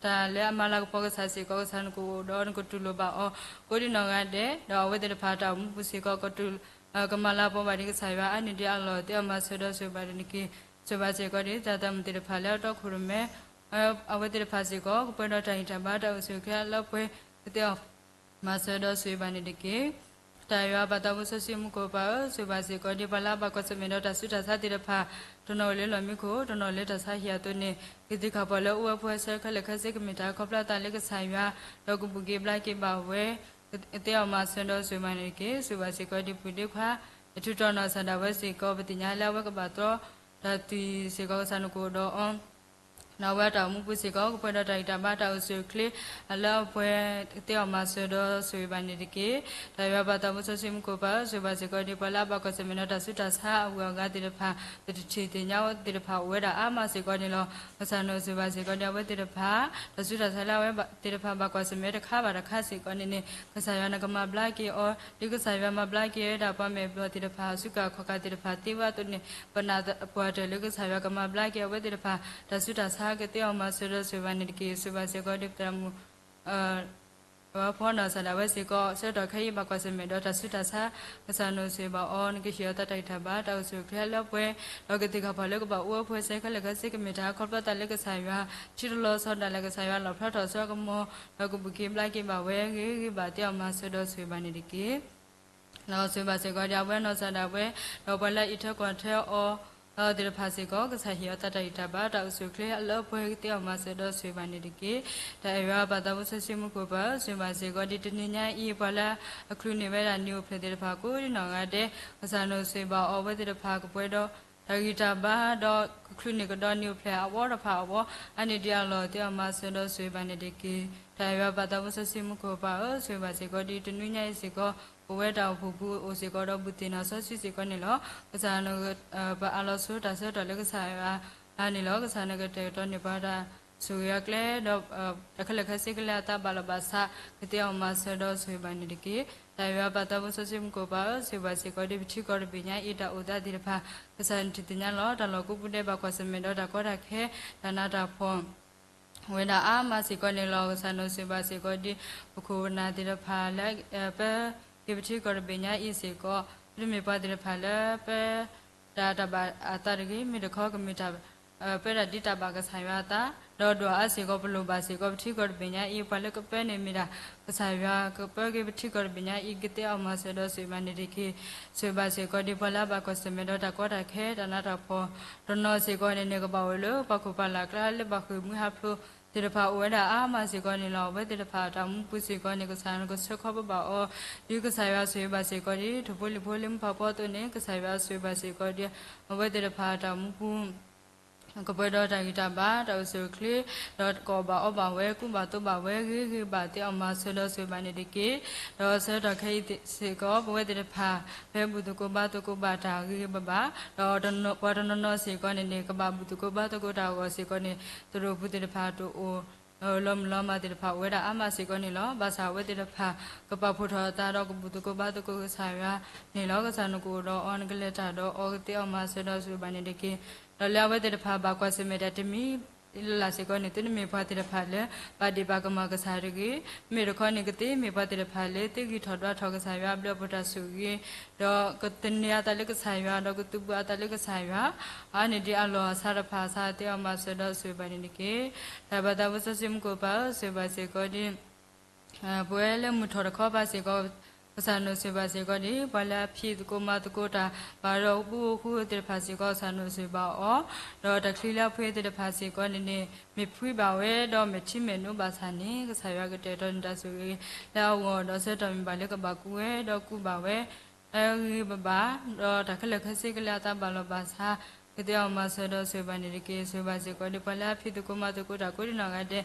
တၢ်လၢအမၤလၤကပီၤကစၢ်စ့ၢ်ကီး ကစၢ်နကအိၣ်ဒီး နကတူၢ်လိာ်ဘၣ်အီၤ ကိးဒံနီၢ်ဂၤဒဲး ဒီးအဝဲသ့ၣ်တဖၣ်တၢ်အိၣ်မူပူၤစ့ၢ်ကီး ကတူၢ် ကမၤလၤကပီၤဘၣ်ဒံးကစၢ်ယွၤအါန့ၢ်ဒံးအလီၢ်သ့ၣ်အီၤမၤစၢၤဒီးဆိၣ်ဂ့ၤဘၣ်န့ၣ်တက့ၢ်. ဆိၣ်ဂ့ၤဘၣ်စ့ၢ်ကီးဒ်သရၣ်သမုၣ်သ့ၣ်တဖၣ်လၢအတီခိၣ်ရိၣ်မဲ အဝဲသ့ၣ်တဖၣ်စ့ၢ်ကီး ကပှဲၤဒီးတၢ်ဂံၢ်တၢ်ဘါတၢ်အိၣ်ဆူၣ်အိၣ်ချ့အလၢအပှဲၤ ကသ့အီၤမၤစၢၤဒီးဆိၣ်ဂ့ၤဘၣ်န့ၣ်တက့ၢ်. တၢ်အံၤဘၣ်ပၢ်သးဘိစီဆှံမူခိၣ်ပၢ်ဧၢ, ဆိၣ်ဂ့ၤဘၣ်စ့ၢ်ကီးဒ်ပှၤလၢအဘၣ်ကွၢ်ဆၢၣ်မဲာ်ဒီးတၢ်ဆူးတၢ်ဆါသ့ၣ်တဖၣ်, တနီၤအိၣ်လၢလီၢ်မံခိၣ်, တနီၤလၢတၢ်ဆါဟံၣ်အသိးန့ၣ်, ကသ့ၣ်ခၣ်ပီၣ်လၢအိၣ်ဝဲပှဲၤဆၢခဲလၢာ်ခဲဆ့ကမ့ၢ်တၢ်ခီဖျိအသးလၢကစၢ်ယွၤ, ဒီးကဘူၣ်က့ၤဘျါက့ၤဘၣ်ဝဲ ကသ့အီၤမၤစၢၤဒီးဆိၣ်ဂ့ၤဘၣ်န့ၣ်တက့ၢ်. ဆိၣ်ဂ့ၤဘၣ်စ့ၢ်ကီးဒ်ပုၢ်ဒ့ခွါ အထူးတီၤနီၢ်ကစၢ်ဒၣ်ဝဲစ့ၢ်ကီး, ပသ့ၣ်ညါလၢအဝဲကဘၣ်တြီတၢ်သွံၣ်စ့ၢ်ကီး, ကစၢ်နကအိၣ်ဒီးအီၤ ဒီးအဝဲအတၢ်အိၣ်မူပူၤစ့ၢ်ကီး ကပှဲၤဒီးတၢ်ဂံၢ်တၢ်ဘါတၢ်အိၣ်ဆူၣ်အိၣ်ချ့ အလၢအပှဲၤ ကသ့အီၤမၤစၢၤဒီးဆိၣ်ဂ့ၤဘၣ်န့ၣ်တက့ၢ်. တၢ်အံၤဘၣ်ပၢ်သးဘိစီဆှံမူခိၣ်ပၢ်ဧၢ, ဆိၣ်ဂ့ၤဘၣ်စ့ၢ်ကီးဒ်ပှၤလၢအဘၣ်ကွၢ်ဆၢၣ်မဲာ်ဒီးတၢ်ဆူးတၢ်ဆါအဂုၤအဂၤသ့ၣ်တဖၣ်, တထံၣ်သ့ၣ်ညါသ့ၣ်တဖၣ်အိၣ်ဝဲဒၣ်အါမးစ့ၢ်ကီးန့ၣ်လီၤ. ကစၢ်နဆိၣ်ဂ့ၤဘၣ်စ့ၢ်ကီးဒ်အဝဲသ့ၣ်တဖၣ်, တၢ်ဆူးတၢ်ဆါလၢအဝဲသ့ၣ်တဖၣ်ဘၣ်ကွၢ်ဆၢၣ်မဲာ်တခါဘၣ်တခါစ့ၢ်ကီးန့ၣ်န့ၣ်, ကစၢ်ယွၤနကမၤဘျါက့ၤအီၤ, ဒ်ကစၢ်ယွၤမၤဘျါက့ၤဝဲဒၣ်ပှၤမဲာ်ဘျီၣ်သ့ၣ်တဖၣ် ဆူကၢ်ခီၣ်ကၢ်သ့ၣ်တဖၣ်သ့ဝဲအသိးန့ၣ်, ပနာ်ပှၤတၢၢ်လၢကစၢ်ယွၤကမၤဘျါက့ၤအဝဲသ့ၣ်တဖၣ်, တၢ်ဆူးတၢ်ဆါကသ့အီၤမၤစၢၤဒီးဆိၣ်ဂ့ၤဘၣ်န့ၣ်တက့ၢ်. ဆိၣ်ဂ့ၤဘၣ်စ့ၢ်ကီးဒ်ပသရၣ်မုၣ် အဝဲဖီနီၢ်ကစၢ်ဒၣ်ဝဲစ့ၢ်ကီး ဆၢကတီၢ်ခဲအံၤဘၣ်ကွၢ်ဆၢၣ်မဲာ်ဒီးတၢ်ဆူးတၢ်ဆါ, ကစၢ်နဆိၣ်ဂ့ၤဘၣ်အီၤ, နကဟ့ၣ်အီၤသးတၢ်ဂံၢ်တၢ်ဘါတၢ်အိၣ်ဆူၣ်အိၣ်ချ့အလၢအပှဲၤ, ဒီးကသ့ၣ်ခၣ်ပီၣ်လၢကဘၣ်အိၣ်ဝဲပှဲၤဆၢခဲလၢာ်ခဲဆ့ကမ့ၢ်တၢ်ခီဖျိသးလၢကစၢ်ယွၤ, ထံတလီၤဆီဒၣ်လဲာ်ကစၢ်ယွၤလီၣ်ဖျါထီၣ်ဆူအကမီၤ, ဒီးကဘူၣ်က့ၤဘျါက့ၤဘၣ်ဝဲဂ့ၤဂ့ၤဘၣ်သ့အီၤမၤစၢၤဒီးဆိၣ်ဂ့ၤဘၣ်န့ၣ်တက့ၢ်. ဒီးဆိၣ်ဂ့ၤဘၣ်စ့ၢ်ကီးဒ်အဝဲနီၢ်ကစၢ်ဒၣ်ဝဲ, ဒီးပှၤလၢအအံးထွဲကွၢ်ထွဲအီၤ သ့ၣ်တဖၣ်စ့ၢ်ကီး, ကစၢ်ဟ့ၣ်အီၤသးတၢ်ဂံၢ်တၢ်ဘါတၢ်အိၣ်ဆူၣ်အိၣ်ချ့အလၢအပှဲၤကသ့အီၤမၤစၢၤဒီးဆိၣ်ဂ့ၤဘၣ်န့ၣ်တက့ၢ်. တၢ်အံၤဘၣ်ပၢ်သးဘိစီဆှံမူခိၣ်ပၢ်ဧၢ, ဆိၣ်ဂ့ၤဘၣ်စ့ၢ်ကီးဒ်တနံၤညါအံၤ ပှၤလၢအချုးန့ၢ်ဝဲဒၣ်နံၣ်အိၣ်ဖျဲၣ်သ့ၣ်တဖၣ်ကိးဒ်နီၢ်ဂၤဒဲး, ကစၢ်နဆိၣ်ဂ့ၤဘၣ်အီၤ, အဝဲသ့ၣ်တဖၣ်ကပှဲၤဒီးတၢ်ဂံၢ်တၢ်ဘါ, ဒီးကချုးန့ၢ်ကဒီးနံၣ်အိၣ်ဖျဲၣ်အဝီတဖၣ်အဝီ, အါန့ၢ်ဒံးအလီၢ်သ့အီၤမၤစၢၤဒီးဆိၣ်ဂ့ၤဘၣ်န့ၣ်တက့ၢ်. တၢ်အံၤဘၣ်ပၢ်သးဘိစီဆှံမူခိၣ်ပၢ်ဧၢ, ဆိၣ်ဂ့ၤဘၣ်စ့ၢ်ကီးဒ်တနွံညါအံၤစ့ၢ်ကီး, ပဝဲတၢ်အိၣ်ဖှိၣ်ပူၤအိၣ်စ့ၢ်ကီးဒီးဘူးသ့ၣ်နီၣ်စီဆှံစ့ၢ်ကီးန့ၣ်လီၤ. ကစၢ်နက, ပအးလီၤဆိတၢ်ဆၢကတီၢ်လၢကစၢ်ယွၤအါန့ၣ်လီၤ. ကစၢ်နကတဲာ်ကတီၤန့ၢ်ပှၤတၢ်ဆိၣ်ဂ့ၤအကျဲ, ဒီးတၢ်ခဲလၢာ်ခဲဆ့ကလဲၤအသးဘၣ်လီၤဘၣ်ဆး, ကသ့အီၤမၤစၢၤဒီးဆိၣ်ဂ့ၤဘၣ်န့ၣ်တက့ၢ်. တၢ်အံၤဘၣ်ပၢ်သးဘိစီဆှံမူခိၣ်ပၢ်ဧၢ, ဆိၣ်ဂ့ၤဘၣ်စ့ၢ်ကီးဒ်ပထံကီၢ်တဘ့ၣ်ညါအံၤတၢ်အိၣ်သးသ့ၣ်တဖၣ်, ကစၢ်နထံၣ်သ့ၣ်ညါလီၤ. တၢ်လီၢ်ကိးပူၤဒဲးဘၣ်ကွၢ်ဆၢၣ်မဲာ်ဒီးတၢ်ကီတၢ်ခဲ, တၢ်နးတၢ်ဖှီၣ် ဝဲဒၣ်အါမးစ့ၢ်ကီးန့ၣ်လီၤ. ကစၢ်နဆိၣ်ဂ့ၤဘၣ်စ့ၢ်ကီးဒ်ပခိၣ်ပနၢ်သ့ၣ်တဖၣ်လၢ ပၢက့ၤပထံကီၢ်တဘ့ၣ်ညါအံၤစ့ၢ်ကီး, ပတမ့ၢ်ပှၤသ့ၣ်တဖၣ်လၢပၢတၢ်တၢ်ဘၣ်အသးတဂ့ၤ, မ့ၢ်တခီကမ့ၢ်တၢ် ပၢတၢ်ဒ်တၢ်ဘၣ်ကစၢ်ယွၤအသး, ဒီးဒွးအါစ့ၢ်ကီးပလိၣ်ဘၣ်စ့ၢ်ကီးပထံကီၢ်တဘ့ၣ်ညါအံၤ ပှၤလၢကပၢန့ၣ်မ့ၢ်ဒၣ် ကစၢ်ယွၤ, ကပၢက့ၤပထံကီၢ်တဘ့ၣ်ညါအံၤ ကသ့အီၤမၤစၢၤဒီးဆိၣ်ဂ့ၤဘၣ်န့ၣ်တက့ၢ်. ဆိၣ်ဂ့ၤဘၣ်စ့ၢ်ကီးဒ်ပှၤလၢအဘၣ်ကွၢ်ဆၢၣ်မဲာ်ဒီးတၢ်ကီတၢ်ခဲ, တၢ်နးတၢ်ဖှီၣ်, တနီၤစ့ၢ်ကီးန့ၣ်န့ၣ် ကဘၣ်အိၣ်လၢပှၤခိၣ်ပှၤလၢ်အကျါလၢဘၣ်ဃ့ၢ်မှံဟးဖျိးသ့ၣ်တဖၣ်အိၣ်ဝဲဒၣ်အါမးစ့ၢ်ကီးန့ၣ်လီၤ. အဝဲသ့ၣ်တဖၣ်အတၢ်အိၣ်မူပူၤစ့ၢ်ကီးန့ၣ် ကစၢ်နကဆှၢခီပဘၣ်အီၤ, ဒ်ကစၢ်ယွၤဆိၣ်ဂ့ၤဘၣ်စ့ၢ်ကီးဒ် ထိၣ်ဖိလံၣ်ဖိလၢမူဖးဖီအသိးန့ၣ် ကစၢ်ယွၤဆိၣ်ဂ့ၤဘၣ်စ့ၢ်ကီးဒ် အဝဲသ့ၣ်တဖၣ်အတၢ်အိၣ်မူပူၤ ကပှဲၤဒီးတၢ်ဂံၢ်တၢ်ဘါ တၢ်အိၣ်ဆူၣ်အိၣ်ချ့, ဒီးကအီၣ်ဘၣ်အီဘၣ်ဝဲ ကူဘၣ်သိဘၣ်ဝဲဂ့ၤဂ့ၤဘၣ် သ့အီၤမၤစၢၤဒီးဆိၣ်ဂ့ၤဘၣ်န့ၣ်တက့ၢ်. ဒီးဆၢကတီၢ်ခဲအံၤစ့ၢ်ကီး ပဝဲသ့ၣ်တဖၣ် ဖဲဘူၣ်သကိးဘါသကိးဘၣ်တၢ်ဂ့ၤဂ့ၤဘၣ်ဘၣ်, ဒီးပှၤတနီၤနီၤစ့ၢ်ကီးန့ၣ်န့ၣ် ကဘၣ်ဘူၣ်သကိးဘါသကိးတၢ်အဂီၢ်စ့ၢ်ကီးန့ၣ် သရိာ်ပူၤသ့ၣ်တဖၣ်တအိၣ် လီၤမုၢ်လီၤမၢ်သ့ၣ်တဖၣ်အိၣ်ဝဲဒၣ်အါမးစ့ၢ်ကီးန့ၣ်လီၤ. ဘၣ်ဆၣ်အဝဲသ့ၣ်တဖၣ် ကပာ်ဖှိၣ်ထီၣ်အသးဒီးကဘူၣ်သကိးဘါသကိးကစၢ်ယွၤန့ၣ်လီၤ. ကစၢ်နကအိၣ်ဒီးအီၤ နကလဲၤတၢ်ဒီးအီၤ ကသ့အီၤမၤစၢၤဒီးဆိၣ်ဂ့ၤဘၣ်န့ၣ်တက့ၢ်. ဒီးလၢအဝဲသ့ၣ်တဖၣ်ဘၣ်ကွၢ်ဆၢၣ်မဲာ်တၢ်တမံၤလၢ်လၢ်စ့ၢ်ကီးန့ၣ် သုတမ့ၢ်ပှၤသ့ၣ်တဖၣ်လၢဘၣ်ဒံးဘၣ်ကမၣ်ကစၢ်တဂ့ၤ, မ့ၢ်တခီန့ၣ် ကသ့မ့ၢ်ပှၤသ့ၣ်တဖၣ်လၢသုဂံၢ်ထီၣ်ဒွးထီၣ်ကစၢ်ယွၤအဘျုးအဖှိၣ်တၢ်ဆိၣ်ဂ့ၤ, ဒီးကသန့ၤအသးလၢကစၢ်ယွၤ ဒီးကသုးဘူးအသးလၢကစၢ်ယွၤ အါန့ၢ်ဒံးအလီၢ်အဆါတဖၣ်အဆါ သ့အီၤမၤစၢၤဒီးဆိၣ်ဂ့ၤဘၣ်န့ၣ်တက့ၢ်. တၢ်ဘၣ်သးဝဲစီဆှံမူခိၣ်ပၢ်ဧၢ, ဆိၣ်ဂ့ၤဘၣ်စ့ၢ်ကီးဒ် ပဝဲလၢမုၢ်ထီၣ်တခီပၤစ့ၢ်ကီး, ကစၢ်နဆိၣ်ဂ့ၤဘၣ်စ့ၢ်ကီးဒ် ပှၤလၢအဖံးသကိးမၤသကိးတၢ် ဘၣ်ဒီးဘူၣ်အိၣ်ဃူသ့ၣ်တဖၣ်စ့ၢ်ကီး ကစၢ်နဆိၣ်ဂ့ၤဘၣ်အီၤ, ဒီးတၢ်ချံလၢအဖှ့သ့ၣ်တဖၣ်စ့ၢ်ကီးန့ၣ်န့ၣ် မ့ၢ်ဖှံဘၣ်ဝဲဒီးမဲာ်ထံမဲာ်နိဘၣ်ဆၣ်န့ၣ် ကစၢ်ယွၤကတဲာ်ကတီၤန့ၢ်တၢ်ဆိၣ်ဂ့ၤလၢအဂီၢ်, ဒီးဆၢကတီၢ်မ့ၢ်ဘၣ်လၢကဘၣ်ကူဝဲဒီးကူဘၣ်ဝဲ ဂ့ၤဂ့ၤဘၣ်ဘၣ်, ဒီးတၢ်ခဲလၢာ်ခဲဆ့ကလဲၤအသးဘၣ်လီၤဘၣ်ဆါ ကသ့အီၤမၤစၢၤဒီးဆိၣ်ဂ့ၤဘၣ်န့ၣ်တက့ၢ်. ဆိၣ်ဂ့ၤဘၣ်စ့ၢ်ကီးဒ်ပှၤလၢအဖံးသကိးမၤသကိးတၢ်ကိးဒ်နီၢ်ဂၤဒဲး,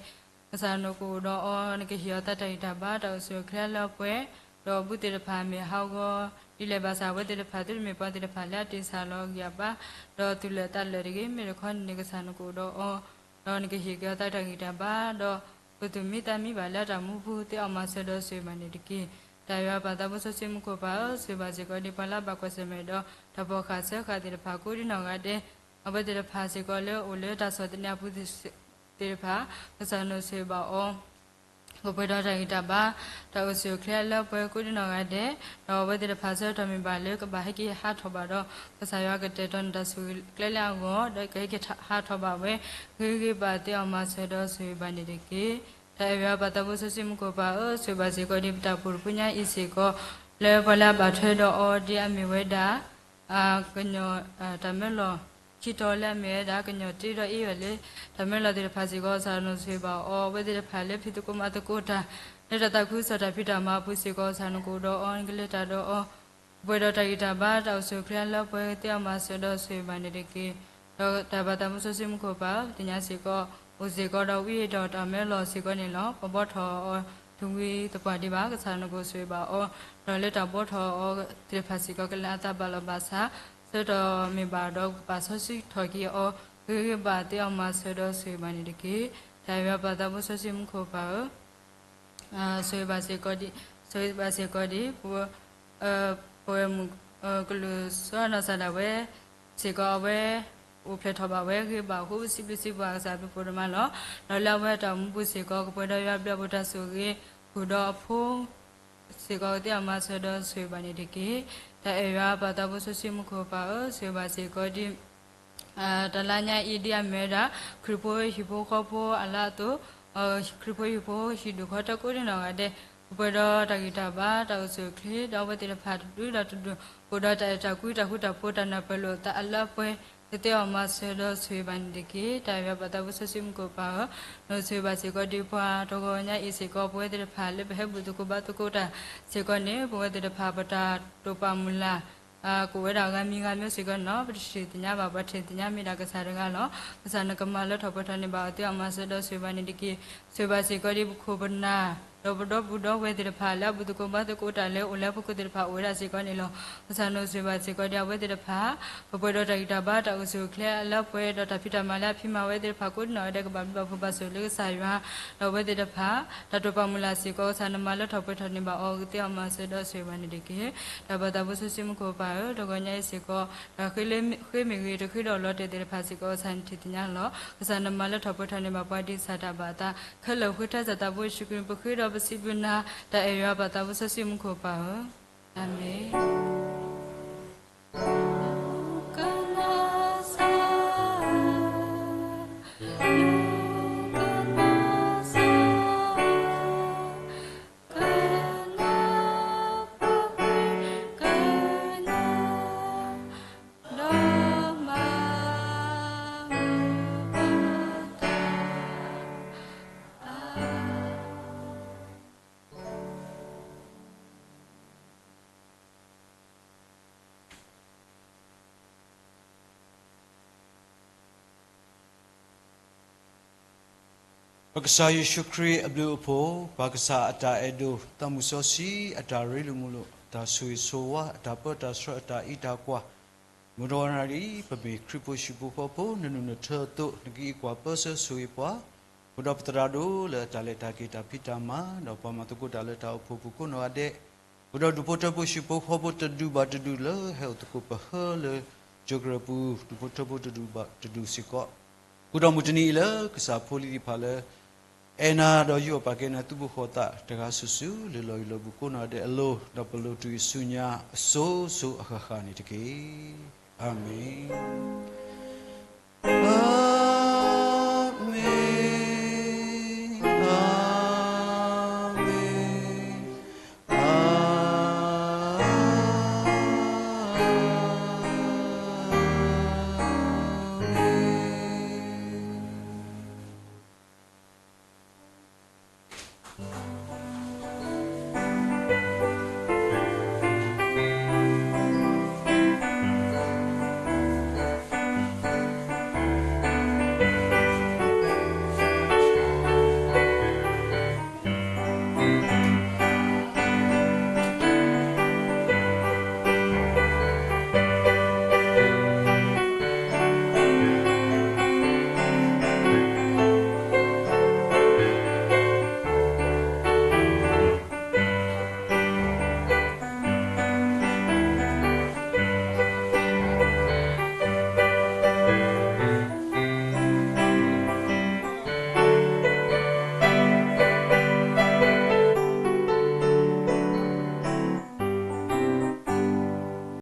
ကစၢ်နကအိၣ်ဒီးအီၤ နကဟ့ၣ်အီၤသးတၢ်ဂံၢ်တၢ်ဘါ တၢ်အိၣ်ဆူၣ်အိၣ်ချ့အလၢအပှဲၤ, ဒီးအဘူးသ့ၣ်တဖၣ်မ့ၢ်ဟးဂီၤဒ်လဲၣ်ဘၣ်ဆၣ် အဝဲသ့ၣ်တဖၣ်သုတမ့ၢ်ပှၤသ့ၣ်တဖၣ်လၢအတ့ၢ်ဆၣ်လီၤဂံၢ်အဘါ ဒီးသူၣ်လၢာ်သးလၢာ်တဂ့ၤ, မ့ၢ်တခီန့ၣ်န့ၣ် ကစၢ်နကအိၣ်ဒီးအီၤ ဒီးနကဟ့ၣ်က့ၤအီၤသးတၢ်ဂံၢ်တၢ်ဘါ ဒီးကသူၣ်မံသးမံဘၣ်လၢတၢ်မူပူၤ သ့အီၤမၤစၢၤဒီးဆိၣ်ဂ့ၤဘၣ်န့ၣ်တက့ၢ်. တၢ်ယွၤပၢ်သးဘိစီဆှံမူခိၣ်ပၢ်ဧၢ, ဆိၣ်ဂ့ၤဘၣ်စ့ၢ်ကီးဒ်ပှၤလၢအဘၣ်ကွၢ်ဆၢၣ်မဲာ်ဒီး တၢ်ဖီၣ်ဃာ်ဆၢဃာ်သ့ၣ်တဖၣ်ကိးဒ်နီၢ်ဂၤဒဲး, အဝဲသ့ၣ်တဖၣ်စ့ၢ်ကီးလၢအိၣ်လၢတၢ်ဆီၣ်သနံးအပူၤသ့ၣ်တဖၣ်, ကစၢ်နဆိၣ်ဂ့ၤဘၣ်အီၤ ကပှဲၤဒီးတၢ်ဂံၢ်တၢ်ဘါ, တၢ်အိၣ်ဆူၣ်အိၣ်ချ့အလၢပှဲၤကိးဒံနီၢ်ဂၤဒဲး, ဒီးအဝဲသ့ၣ်တဖၣ်ဆၢကတီၢ်မ့ၢ်ဘၣ်လၢကဘၣ်ဟဲက့ၤဟးထီၣ်ဘၣ်ဒီး ကစၢ်ယွၤကတဲာ်ကတီၤန့ၢ်တၢ်ဆိၣ်ဂ့ၤကျဲလၢအဂီၢ်, ဒီးကဟဲက့ၤဟးထီၣ်ဘၣ်ဝဲ, ဂ့ၤဂ့ၤဘၣ်သ့ၣ်အီၤမၤစၢၤဒီးဆိၣ်ဂ့ၤဘၣ်န့ၣ်တက့ၢ်. တၢ်အဲၣ်ယွၤပၢ်သးဘိစီဆှံမူခိၣ်ပၢ်ဧၢ, ဆိၣ်ဂ့ၤဘၣ်စ့ၢ်ကီးဒ်ပတၢ်အိၣ်ဖှိၣ်တဖုညါအံၤစ့ၢ်ကီး, လၢပှၤလၢအဘၣ်ထွဲဒီးအီၤဒ်အမ့ၢ်ဝဲဒၣ် ကညီတၢ်မၢလီၤ ခံတီၤလၢအမ့ၢ်ဝဲဒၣ် ကညီတ့ဒီးအ့ၣ်ယီၢ်လၢ တၢ်မၢလီၤသ့ၣ်တဖၣ်စ့ၢ်ကီး ကစၢ်နဆိၣ်ဂ့ၤဘၣ်အီၤ, အဝဲသ့ၣ်တဖၣ်လၢဖံးသကိးမၤသကိးတၢ် လၢတၢ်သးခုကစီၣ်တၢ်ဖံးတၢ်မၤအပူၤစ့ၢ်ကီး ကစၢ်နကအိၣ်ဒီးအီၤ နကလဲၤတၢ်ဒီးအီၤ, ကပှဲၤဒီးတၢ်ဂံၢ်တၢ်ဘါ တၢ်အိၣ်ဆူၣ်အိၣ်ချ့အလၢပှဲၤသ့ၣ်အီၤမၤစၢၤဒီးဆိၣ်ဂ့ၤဘၣ်န့ၣ်တက့ၢ်. ဒီးတၢ်ဘၣ်သးဘိစီဆှံမူခိၣ်ပၢ်ဧၢ, ပသ့ၣ်ညါစ့ၢ်ကီး အိၣ်စ့ၢ်ကီးဒီးဝံဒီးတၢ်မၢလီၤစ့ၢ်ကီးန့ၣ်လီၤ. ပဘီထီၣ်အီၤတဝံၤသပှၢ်ဒံးဘၣ်, ကစၢ်နကဆိၣ်ဂ့ၤဘၣ်အီၤ, ဒီးလၢတၢ်ဘီထီၣ်အီၤသ့ၣ်တဖၣ်စ့ၢ်ကီး ကလဲၤအသးဘၣ်လီၤဘၣ်ဆၣ်, ဆၢကတီၢ်မ့ၢ်ဘၣ်ဒီးကပာ်စီဆှံထီၣ်က့ၤအီၤ, ဂ့ၤဂ့ၤဘၣ်သ့ၣ်အီၤမၤစၢၤဒီးဆိၣ်ဂ့ၤဘၣ်န့ၣ်တက့ၢ်. တၢ်အဲၣ်ယွၤပၢ်သးဘိစီဆှံမူခိၣ်ပၢ်ဧၢ, ဆိၣ်ဂ့ၤဘၣ်စ့ၢ်ကီးဒ်, ဆိၣ်ဂ့ၤဘၣ်စ့ၢ်ကီးဒ် ပဝဲမုၢ်ကလူးစီၤနီၢ်စၢ်ဒၣ်ဝဲစ့ၢ်ကီး အဝဲ အိၣ်ဖျဲၣ်ထီၣ်ဘၣ်ဝဲဂ့ၤဘၣ်အဃိ ပစံးဘျုးစံးပှၢ်ကစၢ်အဘျုးအဖှိၣ်ဒိၣ်မးလီၤ. ဒီးလၢအဝဲတၢ်အိၣ်မူပူၤစ့ၢ်ကီး ကပှဲၤဒီးယွၤအဘျုးအဖှိၣ်တၢ်ဆိၣ်ဂ့ၤ ဃုာ်ဒီးအဖိ စ့ၢ်ကီးသ့ၣ်အီၤမၤစၢၤဒီးဆိၣ်ဂ့ၤဘၣ်န့ၣ်တက့ၢ်. တၢ်အဲၣ်ယွၤပၢ်သးဘိစီဆှံမူခိၣ်ပၢ်ဧၢ, ဆိၣ်ဂ့ၤဘၣ်စ့ၢ်ကီးဒ် တလါညါအံၤဒ်အမ့ၢ်ဝဲဒၣ် ခရံာ်ဖိဟံၣ်ဖိဃီဖိအလါအသိး, ခရံာ်ဖိဟံၣ်ဖိဟံၣ်ဒူၣ်ဃီတၢ်ကိးဒံနီၢ်ဂၤဒဲး, ကပှဲၤဒီးတၢ်ဂံၢ်တၢ်ဘါ တၢ်အိၣ်ဆူၣ်အိၣ်ချ့ ဒီးအဝဲသ့ၣ်တဖၣ်တဒူဒီးတဒူ အိၣ်ဒီးတၢ်အဲၣ်တၢ်ကွံ တၢ်ဃူတၢ်ဖိး တၢ်နၢ်ပၢၢ်လိာ်သးအလၢအပှဲၤ ကသ့ၣ်အီၤမၤစၢၤဒီးဆိၣ်ဂ့ၤဘၣ်န့ၣ်တက့ၢ်. တၢ်အဲၣ်ယွၤပၢ်သးဘိစီဆှံမူခိၣ်ပၢ်ဧၢ, နဆိၣ်ဂ့ၤဘၣ်စ့ၢ်ကီးဒ်ပှၤတဂီၤညါအံၤစ့ၢ်ကီး ပဝဲသ့ၣ်တဖၣ်လၢပဟဲဘူၣ်သကိးဘါသကိးတၢ်စ့ၢ်ကီးန့ၣ် ပဝဲသ့ၣ်တဖၣ်ပတၢ်တိာ်ပာ်မုၢ်လၢ် ကအိၣ်ဝဲဒၣ်ဂၤမံၤဂၤမံၤစ့ၢ်ကီးန့ၣ်လီၤ. ပတထံၣ်သ့ၣ်ညါဘၣ်, ပှၤထံၣ်သ့ၣ်ညါမ့ၢ်ဒၣ်ကစၢ်တဂၤလီၤ. ကစၢ်နကမၤလၢထီၣ်ပှဲၤထီၣ်န့ၢ်ဘၣ်အီၤသ့ၣ်အီၤမၤစၢၤဒီးဆိၣ်ဂ့ၤဘၣ်န့ၣ်တက့ၢ်. ဆိၣ်ဂ့ၤဘၣ်စ့ၢ်ကီးဒ်ပခိၣ်ပနၢ် ဒီးပဒီပုၢ်ဒီဝဲၢ်သ့ၣ်တဖၣ်လၢအဘူၣ်သကိးဘါသကိးတၢ်လၢအိၣ်လၢဟီၣ်ခိၣ်သ့ၣ်တဖၣ်အိၣ်ဝဲဒၣ်စ့ၢ်ကီးန့ၣ်လီၤ. ကစၢ်နဆိၣ်ဂ့ၤဘၣ်စ့ၢ်ကီးဒ်အဝဲသ့ၣ်တဖၣ် ကပှဲၤဒီးတၢ်ဂံၢ်တၢ်ဘါ တၢ်အိၣ်ဆူၣ်အိၣ်ချ့အလၢပှဲၤဒီးတၢ်ဖံးတၢ်မၤလၢအဖံးမၤဝဲသ့ၣ်တဖၣ်ကိးဒံနီၢ်ဂၤဒဲး ကဘၣ်ဘျုးဘၣ်ဖှိၣ်ဘၣ်ဆိၣ်ဂ့ၤလၢကစၢ်ယွၤ ဒီးအဝဲသ့ၣ်တဖၣ် တၢ်တိာ်ပာ်မုၢ်လၢ်စ့ၢ်ကီး ကစၢ်နမၤလၢထီၣ်ပှဲၤထီၣ်န့ၢ်ဘၣ်အီၤသ့ၣ်အီၤမၤစၢၤဒီးဆိၣ်ဂ့ၤဘၣ်န့ၣ်တက့ၢ်. တၢ်ဘၣ်သးဘိစီဆှံမူခိၣ်ပၢ်ဧၢ, တဂီၤညါအံၤစ့ၢ်ကီး တၢ်ဃ့မ့ၢ်ဂ့ၤ တဃ့ဒီးလီၤတဲာ်သ့ၣ်တဖၣ်စ့ၢ်ကီး ကစၢ်နထံၣ်သ့ၣ်ညါလီၤ. ကစၢ်နမၤလၢထီၣ်ပှဲၤထီၣ်န့ၢ်ဘၣ်ပှၤဒ်ကစၢ်တၢ်ဘၣ်အသး ခဲလၢာ်ဃ့ထၢစၢ်သးဘိယ့ၣ်ၡူးခရံာ် ပဃ့ဒီးပစံးဘျုးနၤ, တၢ်အဲၣ်ယွၤပၢ်သးဘိစီဆှံမူခိၣ်ပၢ်ဧၢ, အၤမ့ၣ်. Pekesa Yesu Kri a blue upo, pakesa ata edo, tamu sosi, ata rilu mulu, ata sui sowa, ata pe, ata sra, ata i, ata kwa. Mudawanari, pemi, kripo shipo popo, nanu nato, to, nagi ikwa, pesa, sui pwa. Muda peterado, le, ata le, ata ke, ata pita ma, da pa ma toko, da le, ata upo, puko, no, ade. ပဒီးဒူၣ်ဖိထၢဖိ ဟံၣ်ဖိဃီဖိ တဒူၣ်ဘၣ်တဒူၣ်လၢ ဟဲအိၣ်သကိးပဟၢလၢ ကၠိကရၢၢ်ပူၤ ဒူၣ်ဖိထၢဖိတဒူၣ်ဘၣ်တဒူၣ်စ့ၢ်ကီး, ဃုာ်ဒီးမုၢ်တနံၤအံၤလၢ ကစၢ်ဖိလံၤသ့ၣ်တဖၣ်လၢ အဲၣ်နၤဒီးယူးယီၣ်ပာ်ကဲနၤ သူၣ်ဘီၣ်ဃီသးတဂၤစုာ်စုာ် လၢလီၢ်ယံၤလီၢ်ဘူးကိးနီၢ်ဒဲးအလိၤ, ဒီးပလိၣ်တုၤဆူညါအစိၤစိၤအဃၣ်ဃၣ်န့ၣ်တက့ၢ်. အၤမ့ၣ်.